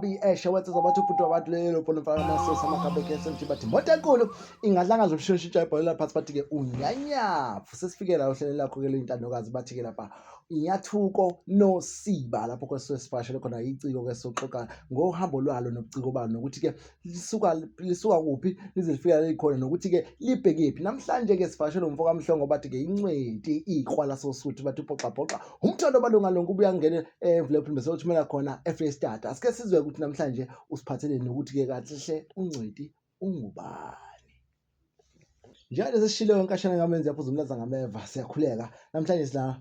Mbi eshe wethu zabathi ubhuti wabantu lelo phono mfana amasosi amagabe KSMG bathi moto enkulu ingadlanga zomshoshintsha ibhola phansi bathi ke unyanyafu sesifike la ohlelweni lakho ke leyintandokazi bathi ke lapha inyathuko nosiba lapho ke sesivakashele khona iciko ke soxoxa ngohambo lwalo nobuciko balo nokuthi ke lisuka lisuka kuphi lize lifika likhona nokuthi ke libhekephi namhlanje ke sivakashele umfo kaMhlongo bathi ke incweti ikrwala sosuthu bathi ubhoxa bhoxa umthondo balunga lonke ubuya ngene envelope bese uthumela khona eFreystata asike sizwe ukuthi namhlanje usiphatheleni nokuthi ke kahle hle uncweti ungubani. Njalo sesishilo inkashana ngamenzi yaphuza umlaza ngameva siyakhuleka namhlanje sila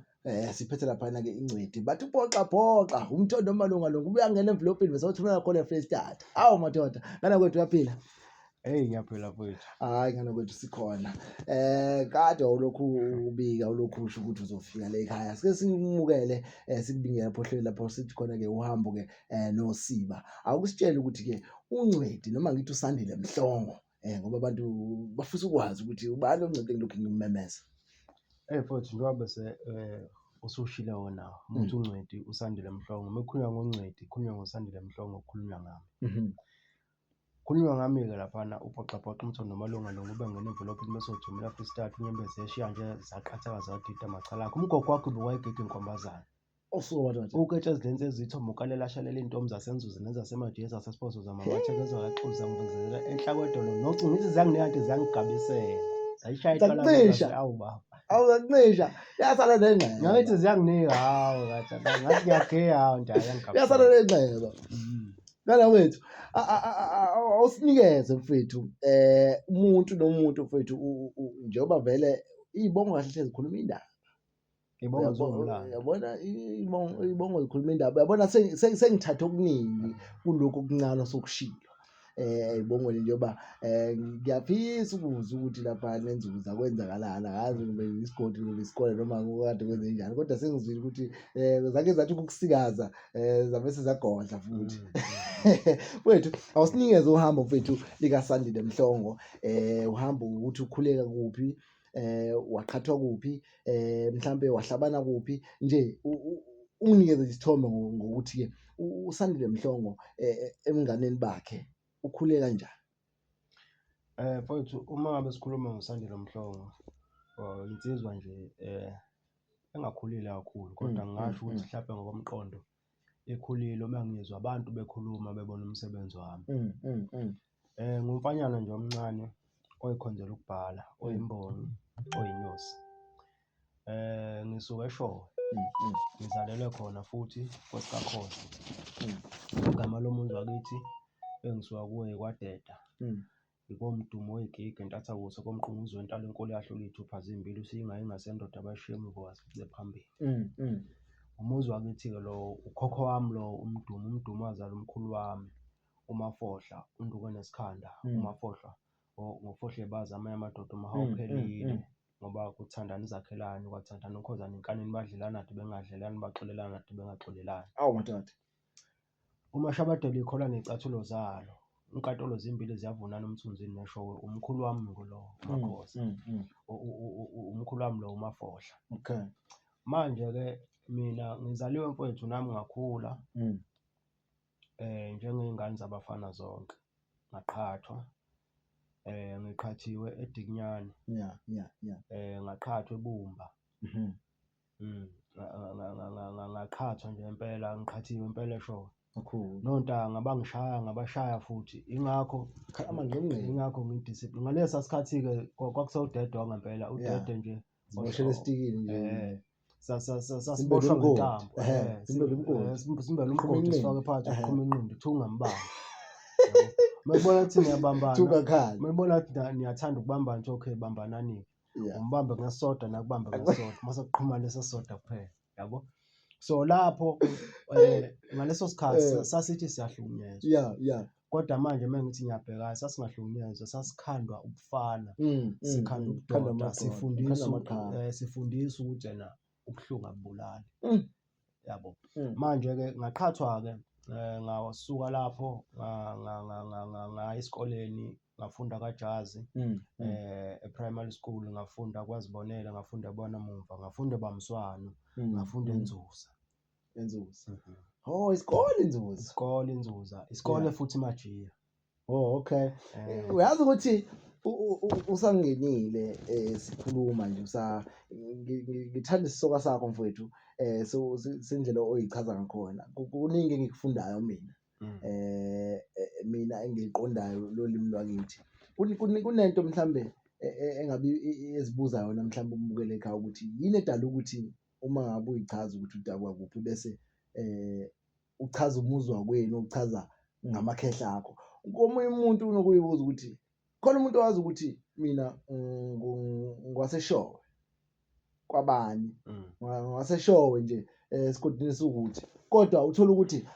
siphethe lapha ke incwadi bathi bhoxa bhoxa umthondo malunga lo ubuya ngena envelopini bese uthumela khona eFreystata awu madoda ngana kwethu uyaphila. Hey ngiyaphila mfowethu. Hayi ngana kwethu sikhona. Kade ulokhu ubika ulokhu usho ukuthi uzofika le ekhaya. Sike simukele sikubingele lapho hleli lapho sithi khona ke uhambo ke nosiba. Awukusitshele ukuthi ke uNcwedi noma ngithi uSandile Mhlongo ngoba abantu bafisa ukwazi ukuthi ubani uNcwedi engilokhu ngimemeza. Hey mfowethu njengoba bese usushilo wona ukuthi uNcwedi uSandile Mhlongo. Uma kukhulunywa ngoNcwedi kukhulunywa ngoSandile Mhlongo kukhulunywa ngami. Khulunywa ngami-ke laphana ubhoxabhoxa umthondo nomalunga lo ube ngena envelopini bese uthumela free start unyembezi eshiya nje zaqhatheka zadida amacala akho. Umgogo wakho ubewayegega inkombazane. Usuka madoda. Uketshezi lensizwa ithombe ukalela ashalela iy'ntombi zasenzuze nezasemajezi zasesiphoso zamamatheke ezakaxuza ngivuzela enhla kwedolo nocu ngithi ziyanginika nje ziyangigabisela. Zayishaya iqala Zakuncisha. awu baba. Awu zakuncisha. Yasala nengxeba. Ngathi ziyanginika hawu ngathi ngathi ngiyageya hawu nje ayangigabisela. Yasala nengxeba. Ngana wethu awusinikeze mfethu umuntu nomuntu mfethu njengoba vele iy'bongo kahle hle zikhuluma indaba. Ibongo ziwumlando. Yabona ibongo zikhuluma indaba. Yabona sengithathe okuningi kulokhu okuncane osokushilo. Ibongweni njengoba ngiyafisa ukuzwa ukuthi lapha nenzuza kwenzakalani angazi kumbe isigodi kumbe isikole noma kade kwenzenjani kodwa sengizwile ukuthi zake zathi ukukusikaza zabe sezagodla futhi. Mfethu awusinikeze uhambo mfethu likaSandile Mhlongo uhambo ukuthi ukhuleka kuphi waqhathwa kuphi mhlambe wahlabana kuphi nje unginikeze isithombe ngokuthi ke uSandile Mhlongo emnganeni bakhe ukhule kanjani. Mfowethu uma ngabe sikhuluma ngoSandile Mhlongo insizwa nje engakhulile kakhulu kodwa ngingasho ukuthi mhlampe ngokomqondo ekhulile uma ngizwa abantu bekhuluma bebona umsebenzi wami. Ngumfanyana nje omncane oyikhonzela ukubhala, oyimbongi, oyinyosi. Ngisuka eShowe, ngizalelwe khona futhi kwesikaKhoza. Igama lomuzi wakithi engisuka kuwo ikwaDeda. Ikomdumo wey'gigi entathakusa komqunguzi wentalo enkulu yahlula iy'thupha zimbili usiyinga ingasendoda abashiye emuva wasifice phambili. Umuzi wakithi-ke lowo, ukhokho wami lowo uMdumo, uMdumo wazala umkhulu wami uMafohla, uNduku enesikhanda, uMafohla ngofohla ebazi amanye amadoda uma uphelile ngoba kuthandana izakhelane, kwathandana uKhozana enkanini badlelana kade bengadlelani, baxolelana kade bengaxolelani. Awu madoda. UMashabadela ikholwa ney'cathulo zalo. Inkantolo zimbili ziyavunana uMthunzini neShowe. Umkhulu wami lowo uMakhoza. Umkhulu wami lo uMafohla. Okay. Manje-ke mina ngizaliwe mfowethu nami ngakhula njengey'ngane zabafana zonke. Ngaqhathwa, ngiqhathiwe eDikinyane. Ngaqhathwa eBumba. Ngaqhathwa nje impela, ngiqhathiwe impela eShowe. Kakhulu. Nontanga bangishaya ngabashaya futhi ingakho Amangqingqi. ingakho ngi-discipline. Ngalesa sikhathi-ke kwakusewudede wangempela, udede nje. Ziboshele esitikini nje. Sasiboshwa ngentambo. Simbele umgodi. Simbele umgodi sifake phakathi uqhuma inqindi kuthiwa ungambambi. Uma ubona ukuthi niyabambana, Thungakhali. uma ubona ukuthi niyathanda ukubambana nje okay bambanani-ke. Umbambe ngesodwa nakubambe ngesodwa mase kuqhuma leso sodwa kuphela yabo. So lapho ngaleso sikhathi sasithi siyahlukunyezwa. Kodwa manje uma ngithi ngiyabheka sasingahlukunyezwa sasikhandwa ubufana, sikhandwa ubudoda, sifundiswa sifundiswa ukuthi ena ubuhlungu abubulali. Yabo. Manje-ke ngaqhathwa-ke ngasuka lapho ngaya esikoleni ngafunda kaJazi e-primary school, ngafunda kwaZibonele, ngafunda eBonamumva, ngafunda eBamswano, ngafunda eNzuza. Enzuza. Oh, isikole inzuza. Isikole inzuza, isikole futhi imajiya. Oh, okay. Uyazi ukuthi usangenile sikhuluma nje usa ngithanda isisoka sakho mfowethu so sendlela oyichaza ngakhona. Kuningi engikufundayo mina. Mina engiyiqondayo lolimi lwakithi. Kunento mhlambe engabe ezibuza yona mhlambe umbukele ekhaya ukuthi yini edala ukuthi uma ngabe uyichaza ukuthi udabuka kuphi bese uchaza umuzi wakwenu uchaza ngamakhehla akho. Komunye umuntu unokuyibuza ukuthi khona umuntu owazi ukuthi mina ngwaseshowe kwabani ngwaseshowe nje esigodini esiwukuthi kodwa uthola ukuthi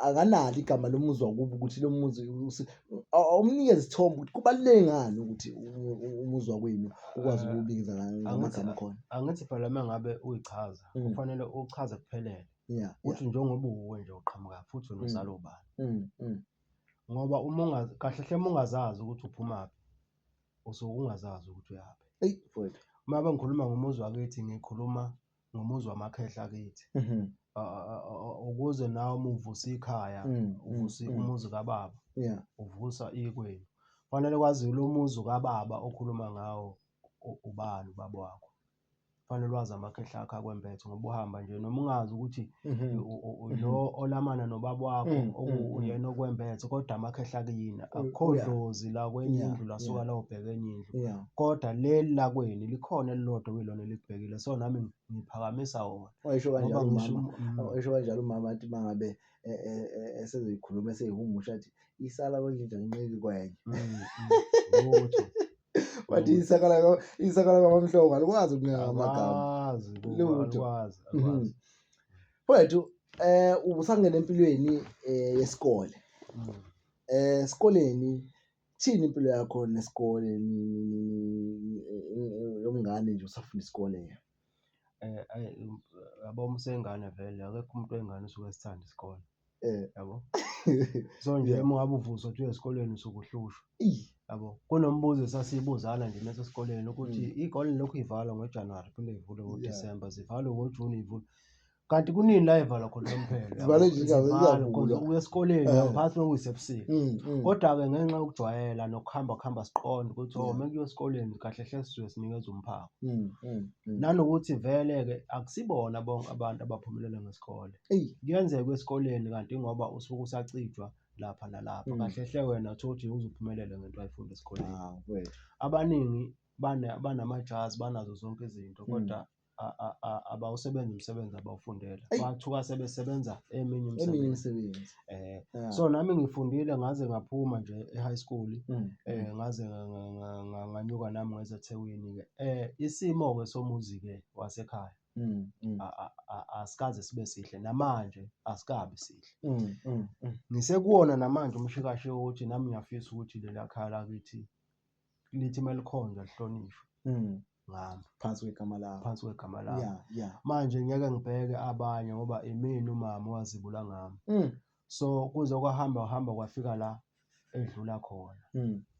akanalo igama lomuzi wakubo ukuthi lo muzi awumnikeze isithombe ukuthi kubaluleke ngani ukuthi umuzi wakwenu ukwazi ukuwubiza ngamagama akhona. Angithi phela uma ngabe uyichaza kufanele uchaze kuphelele. Uthi njengoba uwuwe nje uqhamuka futhi wena uzalwa ubani. Ngoba uma ungazi kahle hle uma ungazazi ukuthi uphumaphi usuke ungazazi ukuthi uyaphi. Eyi mfowethu. Uma ngabe ngikhuluma ngomuzi wakithi ngikhuluma ngomuzi wamakhehla akithi. Ukuze nawe uma uvusa ikhaya, uvusa umuzi kababa, uvusa ikwenu. Kufanele kwaziwe lo muzi kababa okhuluma ngawo ubani ubaba wakho. Kufanele wazi amakhehla akho akwembethe ngoba uhamba nje noma ungazi ukuthi lo olamana nobaba wakho okuyena okwembethe kodwa amakhehla akuyini. Akukho dlozi la kwenye indlu lasuka lawubheka enye indlu. Kodwa leli lakwenu likhona elilodwa kuyilona elikubhekile. So nami ngiphakamisa wona. Wayesho kanjalo umama, wayesho kanjalo umama athi uma ngabe esezoyikhuluma eseyihumusha athi isala kwenye nqiki kwenye. Lutho. Wathi isakala isakala kwamhlongo alikwazi ukunqika amagama. Akwazi, Lutho. alikwazi, alikwazi. Mfowethu ubusangena empilweni yesikole. Esikoleni thini impilo yakho nesikole yomngane nje usafunda isikole? Yabo uma useyingane vele akekho umuntu wengane osuke esithanda isikole. Yabo. So nje uma ngabe uvuswa uthi uya esikoleni usuke uhlushwa. Yabo. Kunombuzo esasibuzana nje mase esikoleni ukuthi iy'kole lokhu y'valwa ngoJanuwari phinde y'vulwe ngoDisemba, zivalwe ngoJuni y'vulwe. Kanti kunini la ivalwa khona nomphelo? Zivalwe nje Zivalwe because uya esikoleni ngaphansi bekuyisebusika. Kodwa-ke ngenxa yokujwayela nokuhamba kuhamba siqonde ukuthi oh uma kuyiwa esikoleni kahle hle sisuke sinikeza umphako. Nanokuthi vele-ke akusibona bonke abantu abaphumelela ngesikole. Kuyenzeka esikoleni kanti ngoba usuke usacijwa lapha nalapha. Kahle hle wena uthola ukuthi uze uphumelele ngento ayifunda esikoleni. Abaningi banamajazi banazo zonke izinto kodwa abawusebenzi umsebenzi abawufundela. Bathuka sebesebenza eminye Eminye imisebenzi. So nami ngifundile ngaze ngaphuma nje e-high school, ngaze nganyuka nami ngeza eThekwini-ke. Isimo-ke somuzi-ke wasekhaya asikaze sibe sihle namanje asikabi sihle. Ngisekuwona namanje umshikashika ukuthi nami ngiyafisa ukuthi leliya khaya lakithi lithi uma likhonjwa lihlonishwe. Ngami. Phansi kwegama lakho. Phansi kwegama lami. Manje ngeke ngibheke abanye ngoba imina umama owazibula ngami. So kuze kwahamba kwahamba kwafika la edlula khona.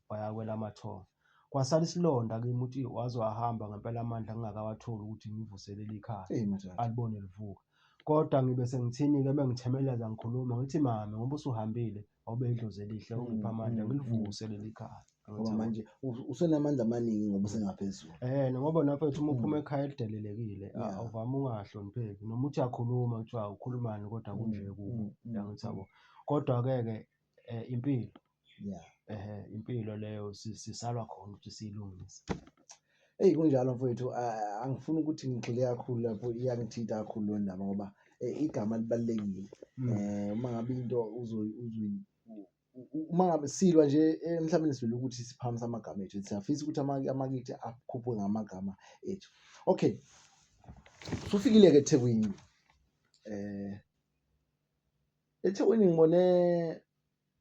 Waya kwelamathongo. Kwasala isilonda kimi ukuthi waze wahamba ngempela amandla ngingakawatholi ukuthi ngivuselele ikhaya. Alibone livuka. Kodwa ngibe sengithini-ke uma ngithemeleza ngikhuluma ngithi mame ngoba usuhambile awube idlozi elihle ungiphe amandla ngilivuse leli khaya. Ngoba manje usenamandla amaningi ngoba usengaphezulu. Ngoba nafethu uma uphuma ekhaya elidelelekile awuvame ungahlonipheki noma uthi uyakhuluma kuthiwa ukhulumani kodwa kunje kubo. Uyangithi yabo. Kodwa-ke ke impilo. Impilo leyo sisalwa khona ukuthi siyilungise. Eyi kunjalo mfowethu, angifuni ukuthi ngigxile kakhulu lapho iyangithinta kakhulu leyo ndaba ngoba igama libalulekile. Uma ngabe into uma ngabe silwa nje emhlabeni silwela ukuthi siphakamise amagama ethu, siyafisa ukuthi amakithi akhuphuke ngamagama ethu. Okay, usufikile-ke eThekwini. EThekwini ngibone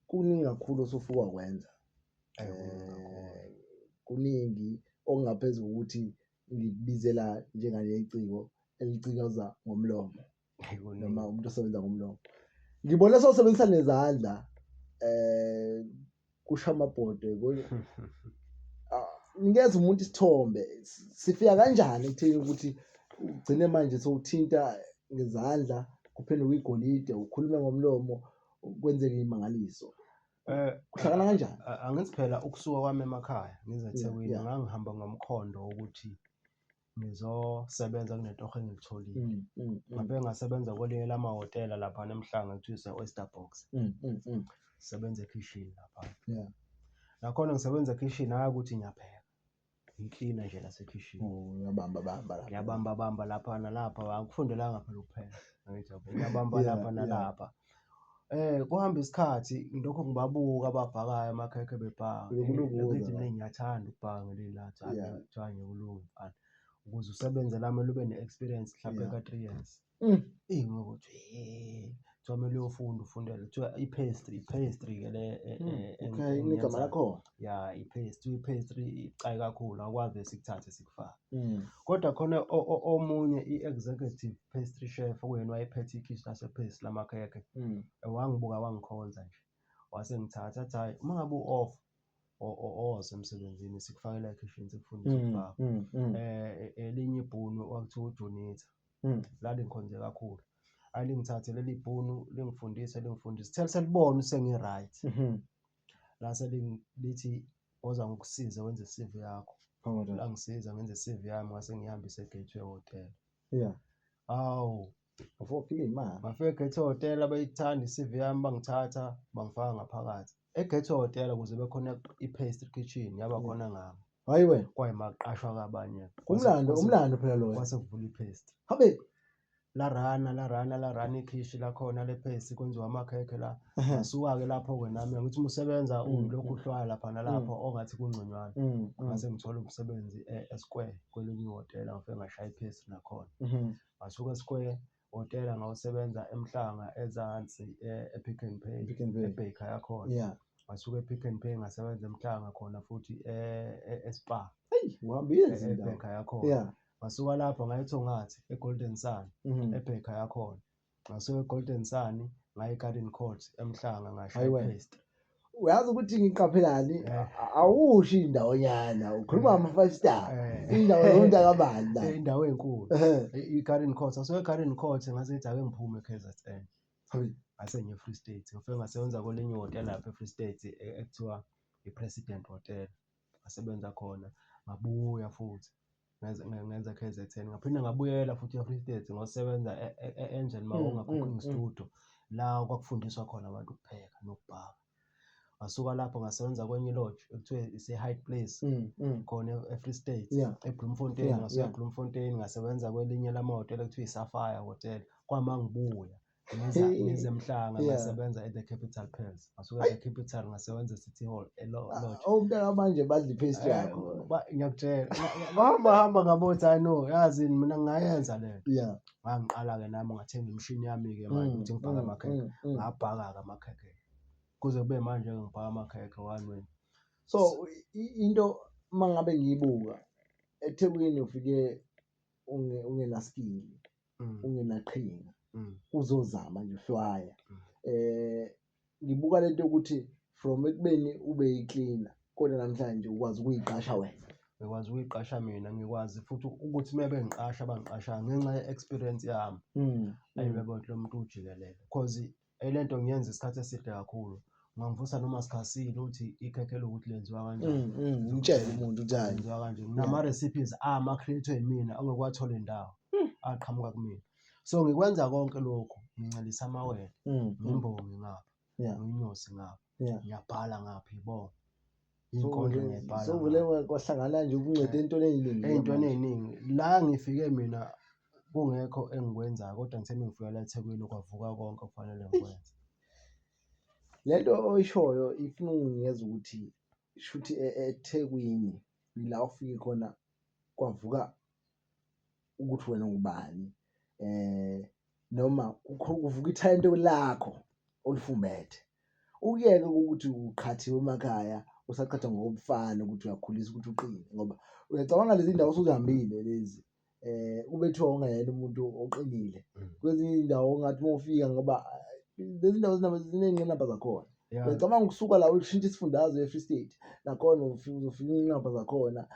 kuningi kakhulu osufuka wakwenza. Kuningi okungaphezu kokuthi ngikubizela njengaleli ciko elicikaza ngomlomo noma umuntu osebenza ngomlomo. Ngibone sewusebenzisa nezandla kusho amabhodwe. Nikeza umuntu isithombe, sifika kanjani ekutheni ukuthi ugcine manje sewuthinta ngezandla Kuphenduke igolide, ukhulume ngomlomo kwenzeke imangaliso. Kuhlangana kanjani? Angithi phela ukusuka kwami emakhaya ngize eThekwini ngangihamba ngomkhondo wokuthi ngizosebenza kunetoho engilitholile. Ngafike ngasebenza kwelinye lamahhotela laphana eMhlanga kuthiwa ise-Oyster Box. Sebenza ekhishini lapha. Nakhona ngisebenza ekhishini hhayi ukuthi ngiyapheka. Ngiklina nje lasekhishini. Oh, uyabamba bamba lapha. Ngiyabamba bamba lapha nalapha, angikufundelanga phela ukupheka. Angithi yabo, ngiyabamba lapha nalapha. Kuhamba isikhathi ngilokhu ngibabuka ababhakayo amakhekhe bebhaka. Ngithi mina ngiyathanda ukubhaka ngelinye ilanga, kuthiwa ngikulunge mfana. Ukuze usebenze la kumele ube ne-experience mhlampe ka-3 years. Ngokuthi kuthiwa kumele uyofunda ufundele kuthiwa i-pastry, i-pastry-ke le Okay, inegama lakhona. Ya, i-pastry, i-pastry icayi kakhulu, awukwazi sikuthathe sikufake. Kodwa khona omunye i-executive pastry chef okuyena wayephethe ikhishi lase-pastry lamakhekhe. Wangibuka wangikhonza nje. Wase ngithatha athi hhayi uma ngabe u-off oze emsebenzini sikufakela ekhishini sikufundise ukubhaka. Elinye ibhunu kwakuthiwa uJunitha. Lalingikhonze kakhulu. Alingithathe leli bhunu lingifundise lingifundise. Thele selibona sengi-right. Lase lithi woza ngikusize wenze i-CV yakho. Langisiza ngenze i-CV yami ngase ngihambise eGateway Hotel. Hawu. Before ufike imali. Ngafika eGateway Hotel abayithanda i-CV yami bangithatha bangifaka ngaphakathi. EGateway Hotel kuze bekhona i-pastry kitchen yaba khona ngami. Hayi wena. Kwayimaqashwa kabanye. Umlando, umlando phela loyo. Kwase kuvula i-pastry. Habe. Larana larana larana ikhishi lakhona le-pastry kwenziwa amakhekhe la. Ngasuka-ke lapho-ke nami ngithi uma usebenza ulokhu uhlwaya lapha nalapho ongathi kungconywana. Ngase ngithola umsebenzi e-Square kwelinye ihhotela ngafike ngashaya i-pastry nakhona. Ngasuka e-Square hhotela ngawusebenza eMhlanga ezansi e-Pick n Pay, Pick n Pay. e-baker yakhona. Ngasuka e-Pick n Pay ngasebenza eMhlanga khona futhi e-Spar. Eyi, uhambile izindawo. E-baker yakhona. Ngasuka lapho ngaya eThongathi e-Golden Sun, e-baker yakhona. Ngasuka e-Golden Sun ngaya e-Garden Court eMhlanga ngashaya i-pastry. Uyazi ukuthi ngiqaphelani, awusho indawonyana, ukhuluma ngama-five star. Indawo yomntakabani la. Indawo enkulu. I-Garden Court. Ngasuka e-Garden Court ngase ngithi ake ngiphume e-KZN. Ngase ngiye e-Free State. Ngafike ngasebenza kwelinye ihhotela lapha e-Free State ekuthiwa i-President Hotel. Ngasebenza khona, ngabuya futhi ngenza KZN. Ngaphinde ngabuyela futhi e-Free State ngosebenza e-Angel Mawonga Cooking Studio la kwakufundiswa khona abantu ukupheka nokubhaka. Ngasuka lapho ngasebenza kwenye i-lodge ekuthiwa ise-High Place khona e-Free State, eBloemfontein. Ngasuka eBloemfontein ngasebenza kwelinye lamahhotela ekuthiwa i-Sapphire Hotel. Kwama ngibuya ngize eMhlanga ngasebenza at the Capital Pearls. Ngasuka at the Capital ngasebenza e-City Hall e-Lodge. Omntaka manje badla i-pastry yakho. Ngiyakutshela. Ngahamba hamba ngabona ukuthi hayi no, yazi mina ngingayenza le nto. Ngangiqala-ke nami ngathenga imishini yami-ke manje ukuthi ngibhake amakhekhe. Ngabhaka-ke amakhekhe. Kuze kube manje-ke ngibhaka amakhekhe one way. So into uma ngabe ngiyibuka eThekwini ufike ungenaskill, ungenaqhinga, uzozama nje uhlwaya. Ngibuka lento yokuthi from ekubeni ube yi-cleaner kodwa namhlanje ukwazi ukuyiqasha wena. Ngikwazi ukuyiqasha mina, ngikwazi futhi ukuthi uma bengiqasha bangiqasha ngenxa ye-experience yami. Ayi bebo lo muntu ujikelele because le nto ngiyenza isikhathi eside kakhulu. Ungangivusa noma sikhasile uthi ikhekhe lokuthi lenziwa kanjani. Ngitshele umuntu ukuthi hayi. Lenziwa kanje. Nginama-recipes ama-create-we yimina ongeke indawo aqhamuka kumina. So ngikwenza konke lokhu, ngincelisa amawele, ngimbongi ngapha, ngiyinyosi ngapha, ngiyabhala ngapha ibongo. Inkondlo ngiyayibhala. So vele kwahlangana nje ukunceda entweni ey'ningi. Ey'ntweni ey'ningi. La ngifike mina kungekho engikwenzayo kodwa ngithe mengifika la eThekwini kwavuka konke okufanele ngikwenze. Lento oyishoyo ifuna unginikeza ukuthi shuthi eThekwini la ufike khona kwavuka ukuthi wena ungubani noma kuvuka ithalente lakho olifumbethe. Ukuyeke ukuthi uqhathiwe emakhaya usaqhathwa ngokobufana ukuthi uyakhulisa ukuthi uqine ngoba uyacabanga lezi ndawo osuzihambile lezi kube kuthiwa ungayena umuntu oqinile. Kwezinye iy'ndawo ongathi uma ufika ngoba lezi ndawo ziney'ngqinamba zakhona. Yeah. Ngicabanga ukusuka la ushintsha isifundazwe e-Free State nakhona uzofika iy'nqaba zakhona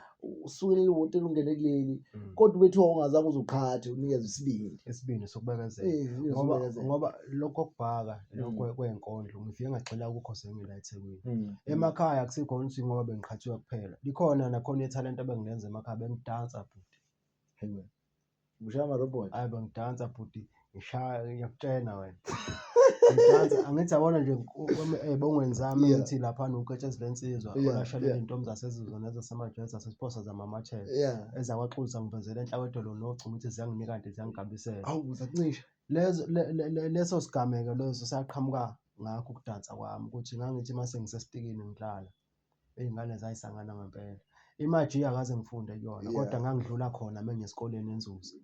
usuke leli hhotela ungene kuleli kodwa ubethiwa ungazange uze uqhathe unikezwe isibindi. Isibindi sokubekezela. Eh, isibindi Ngoba sokubekezela. ngoba lokho kokubhaka lokho kwey'nkondlo ngifike ngagxila kukho sengila eThekwini. Emakhaya akusikhona ukuthi ngoba bengiqhathiwe kuphela. Likhona nakhona ithalente ebengilenza emakhaya bengidansa bhuti. Hayi wena. Ushaya ama-robot. Hayi bengidansa bhuti ngishaya ngiyakutshena wena. Ngidansa angithi yabona nje ey'bongweni zami ngithi laphana uketshezi lensizwa olashelela iy'ntombi zasezizwe nezasemajele zasesiphosa zamamathela. Ezakwaxusa ngivezele enhlawedolo nocu ngithi ziyanginika nti ziyangigabisela. Hawu zakuncisha. Lezo leso sigameko leso saqhamuka ngakho ukudansa kwami ukuthi ngangithi uma sengisesitikini ngidlala iy'ngane zayisangana ngempela. Imajiya akaze ngifunde kuyona kodwa ngangidlula khona uma ngiyesikoleni eNzuza.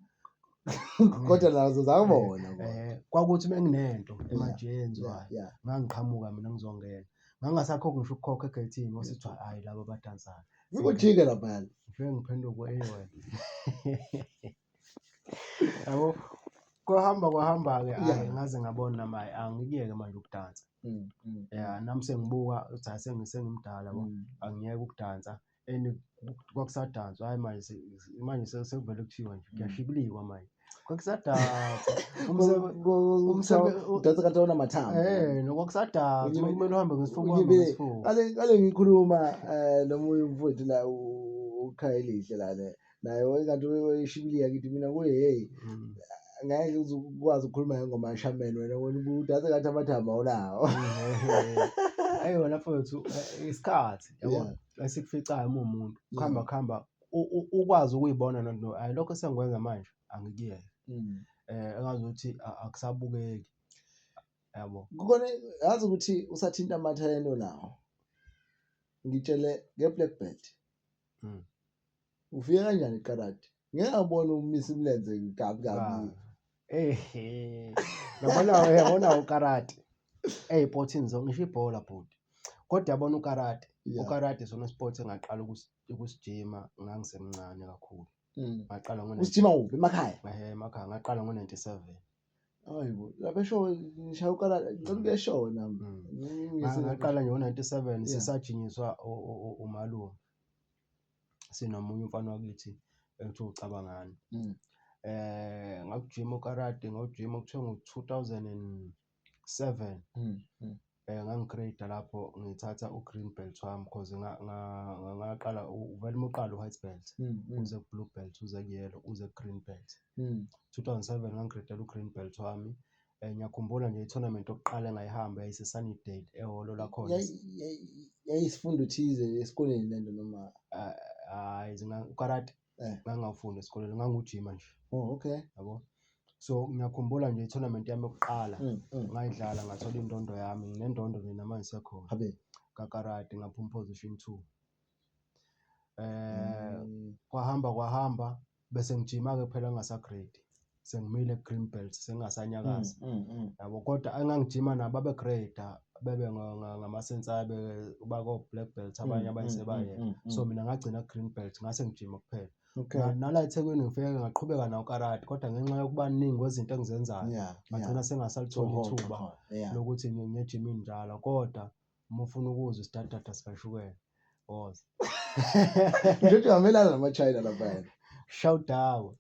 Kodwa nazo zakubona. Kwakuthi uma nginento emajiya eyenziwayo ngangiqhamuka mina ngizongena. Ngangingasakhokhi ngisho ukukhokha egeyithini kwase kuthiwa hhayi laba abadansayo. Ngikujike laphayana. Ngifike ngiphenduke eyi wena. Yabo kwahamba kwahamba-ke hhayi ngaze ngabona nami hhayi angikuyeke manje ukudansa. Ya nami sengibuka ukuthi hhayi sengimdala yabo angiyeke ukudansa and kwakusadanswa hhayi manje manje sekuvele kuthiwa nje kuyashibilikwa manje. Kwakusadanswa Udansa kanti awunamathambo. Eh nokwakusadanswa uma kumele uhambe ngesifuba uhambe ngesifuba. Kale kale ngikhuluma nomunye umfowethu la uKhayelihle la naye wayekanti wayeshibilika kithi mina kuye hey ngeke uze ukwazi ukukhuluma ngengoma yashameni wena wena ubudanse ngathi amathambo awunawo. Eyi wena mfowethu isikhathi yabo esikuficayo uma uwumuntu kuhamba kuhamba ukwazi ukuyibona no hhayi lokho esengikwenza manje angikuyeke. Engazuthi akusabukeki yabo. Kukhona yazi ukuthi usathinta amathalente onawo. Ngitshele nge-black belt. Ufike kanjani ekarati? Ngeke ngabona umisa imilenze kabi kabi. Eh. Yabona yabona ukarati. Ey'pothini zonke ngisho ibhola bhuti. Kodwa yabona ukarati, ukarati isona sport engaqala ukusijima ngangisemncane kakhulu. Ngaqala ngo Usijima kuphi emakhaya? Ehhe emakhaya ngaqala ngo-97. Hayibo, lapha eshowe ngishaya ukarati, ngicela ukuya eshowe nami. Ngaqala nje ngo-97 sisajinyiswa umalume. Sinomunye umfana wakithi ekuthiwa uCabangani. Ngakujima ukarati, ngawujima kuthiwa ngo-2007. Ngangi-grade-a lapho ngithatha u-green belt wami cause ngaqala vele uma uqala u-white belt, uze ku-blue belt, uze ku-yellow, uze ku-green belt. 2007 ngangi-grade-ela u-green belt wami. Ngiyakhumbula nje i-tournament yokuqala engayihamba yayise-Sunnydale ehholo lakhona. Yayisifundo thize esikoleni lento noma? Hhayi ukarati ngangingawufundi esikoleni, ngangiwujima nje. Oh, okay. Yabo. So ngiyakhumbula nje i-tournament yami yokuqala ngayidlala ngathola indondo yami, nginendondo nje namanje isekhona. Habe. Kakarati ngaphuma position 2. Kwahamba kwahamba bese ngijima-ke phela ngingasa-grade sengimile ku-green belt sengingasanyakazi yabo kodwa engangijima nabo babe-grade bebe ngamasensayi bako-black belt abanye abanye sebayeka so mina ngagcina ku-green belt ngase ngijima kuphela Okay. Nala eThekwini ngifike ngaqhubeka nawo karate kodwa ngenxa yokuba ningi kwezinto engizenzayo ngagcina sengasalithola ithuba lokuthi ngiye ejimini njalo kodwa Uma ufuna ukuzwa isidadada sikashukela, woza. Ngisho ukuthi ungamelana nama-China laphayana. Shawudawe.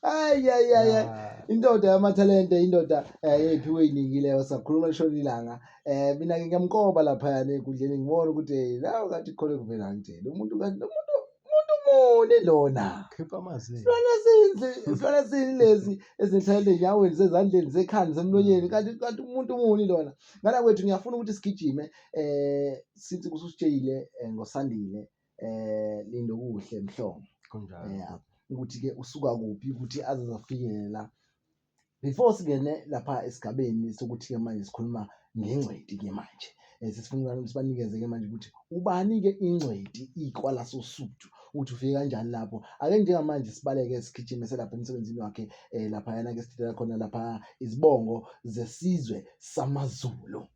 Hayi hayi hayi. Indoda yamathalente indoda yethu eyiningi leyo sakhuluma lishona ilanga. Mina ke ngiyamkoba laphayana enkundleni ngibona ukuthi hey la ngathi khona kuvela ngitshela umuntu kanti lo muntu umuntu muni lona. Khipha amazinyo. Silwane sinzi, silwane sini lezi ezinhlala ezinyaweni sezandleni sekhanda semlonyeni kanti kanti umuntu muni lona. Ngana kwethu ngiyafuna ukuthi sigijime sithi kususitsheyile ngoSandile Lindokuhle Mhlongo. Kunjalo. Yeah. Ukuthi ke usuka kuphi ukuthi aze afikele la. Before singene lapha esigabeni sokuthi-ke manje sikhuluma ngengcweti-ke manje sesifuna ukuthi sibanikeze-ke manje ukuthi ubani-ke ingcweti ikwala sosuthu ukuthi ufike kanjani lapho. Ake njengamanje sibaleke sigijime selapha emsebenzini wakhe laphayana-ke sidedela khona lapha izibongo zesizwe samaZulu.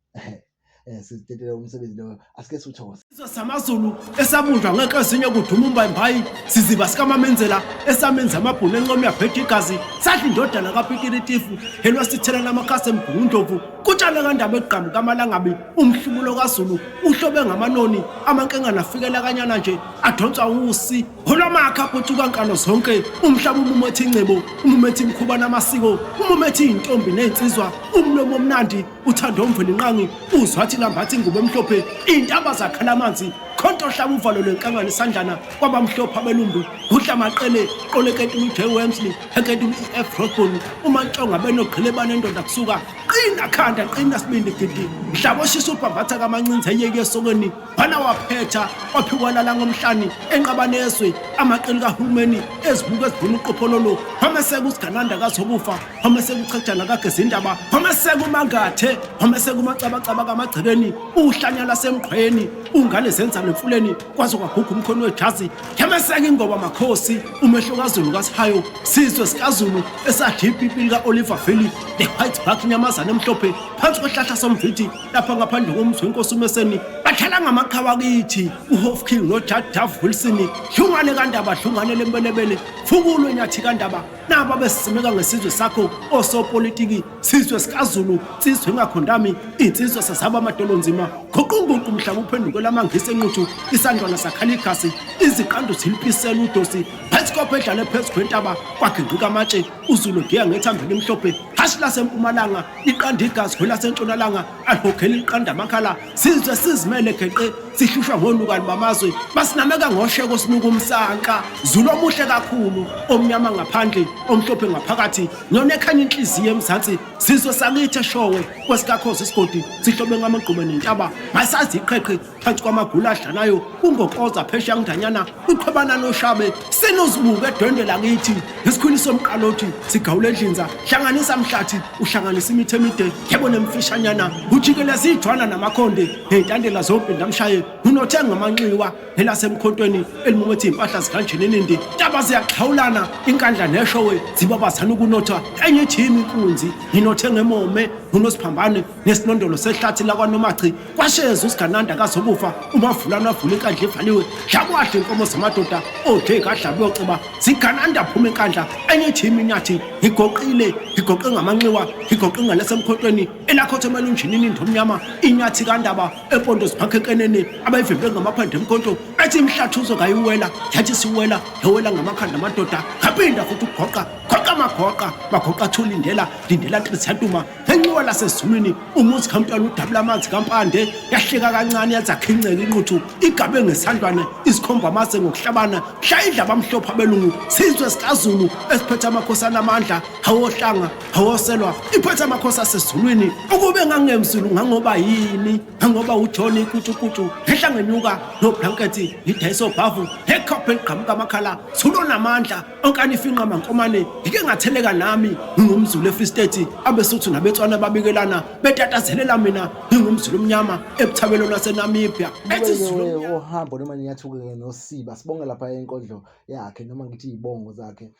Sizitetele umsebenzi loyo, asike siwuthokoze. Isizwe samaZulu esabunjwa ngenxa ezinye kuduma umbayimbayi siziba sikamamenzela esamenza amabhunu encomo yabheja igazi sadla indodana kaPikiritifu helwa sithela namakhasi emgungundlovu kutshale kandaba egqamuka amalangabi umhlubulo kaZulu uhlobe ngamanoni amankengane afikela kanyana nje adonswa usi olwamakha aputhuka nkalo zonke umhlaba umumethe ingcebo umumethe imikhuba namasiko umumethe iy'ntombi ney'nsizwa umlomo omnandi uthando omvelinqangi uzwathi lambatha ingubo emhlophe iy'ntaba zakhala amanzi khonto ohlaba uvalo lwenkangane isandlana kwabamhlophe abelumbi gudla amaqele qoleketula uj wemsley heketula i-f rodbon umantshonga benogqile banendoda kusuka qina khanda qina sibindi gidi mhlaba oshisa ubhambatha kamancinza eyeke esokweni bana waphetha waphikwa lala ngomhlani enqabanezwe amaqili kahulumeni ezibuka ezivuna uqophololo wameseka usigananda kazokufa wameseka uchejana kagezindaba wameseka umangathe wameseka umacabacaba kamagcekeni uhlanya lasemqhweni ungane zenza nemfuleni kwaze kwaguga umkhono wejazi yameseka ingoba makhosi umehlo kazulu kasihayo sizwe sikazulu esadla ipipi lika-oliver valley the white buck inyamazane emhlophe phansi kwehlahla somvithi lapha ngaphandle komzi wenkosi umeseni badlala ngamaqhawa kithi uhof king nojad dove wilson hlungane kandaba hlungane lembelebele fukulwe nyathi kandaba nabo besimeka ngesizwe sakho osopolitiki sizwe sikazulu insizwe engakhondami insizwa sasaba amadolonzima goqunguqu mhlaba uphendukela amangisi enquthu isandlwana sakhala igasi iziqandu zilipisela udosi bhayisikopho edlale phezu kwentaba kwagingqika amatshe uzulu giya ngethambo elimhlophe hashi lasempumalanga liqanda igazi kwelasentshonalanga alihokhela liqanda amakhala sizwe sizimele geqe sihlushwa ngonukani bamazwe basinameka ngosheko sinuka umsanka zulu omuhle kakhulu omnyama ngaphandle omhlophe ngaphakathi nyona ekhanya inhliziyo emzansi sizwe sakithi eshowe kwesikakhozi isigodi sihlobe ngamagqume nentaba masazi iqheqhe phansi kwamagula adlanayo kungokoza phesheya ngidanyana uqhwebana noshabe sinozibuka edwendwe lakithi ngesikhwili somqalothi sigawula edlinza hlanganisa mhlathi uhlanganisa imithi emide yebo nemfishanyana ujikeleza ijwana namakhonde ney'ntandela zompinda mshaye unothe ngamanxiwa nelasemkhontweni elimumethe iy'mpahla zikanjininindi ntaba ziyaxhawulana inkandla neshowe zibabazana ukunotha enye ithimi inkunzi nginothe ngemome unosiphambane nesinondolo sehlathi lakwanomachi kwasheza usigananda kazokufa umavulana avula inkandla ivaliwe dlakwadla inkomo zamadoda odle kadla kuyoceba sigananda phuma inkandla enye ithimi inyathi ngigoqile ngigoqe ngamanxiwa ngigoqe ngalesemkhontweni elakhothamela unjinini indomnyama inyathi kandaba empondo ziphakhe enkenene abayivimbe ngamaphande emkhonto ethi imhlathuzo kayiwela yathi siwela yawela ngamakhanda amadoda ngaphinda futhi ukugoqa goqa magoqa magoqa thulindela lindela nhliziyantuma Enxiwa lasezulwini umuzi kaMntwana udabula amanzi kaMpande yahleka kancane yathi akhinceke inquthu igabe ngesandlwane isikhomba amase ngokuhlabana mhla idla abamhlophe abelungu sizwe sikaZulu esiphethe amakhosi anamandla awohlanga awoselwa iphethe amakhosi asezulwini ukube ngangemzulu ngangoba yini ngangoba uJohn ikutshukutshu ngehla ngenyuka noblankethi ngidayisa obhavu nekhophe ligqamuka amakhala Zulu onamandla onkani ifinqa mankomane ngike ngatheleka nami ngingumzulu eFree State abesuthu nabetswana babikelana betatazelela mina ngingumzulu omnyama ebuthabelweni laseNamibia ethi Zulu ohambo noma niyathuke nosiba sibonge lapha inkondlo yakhe noma ngithi izibongo zakhe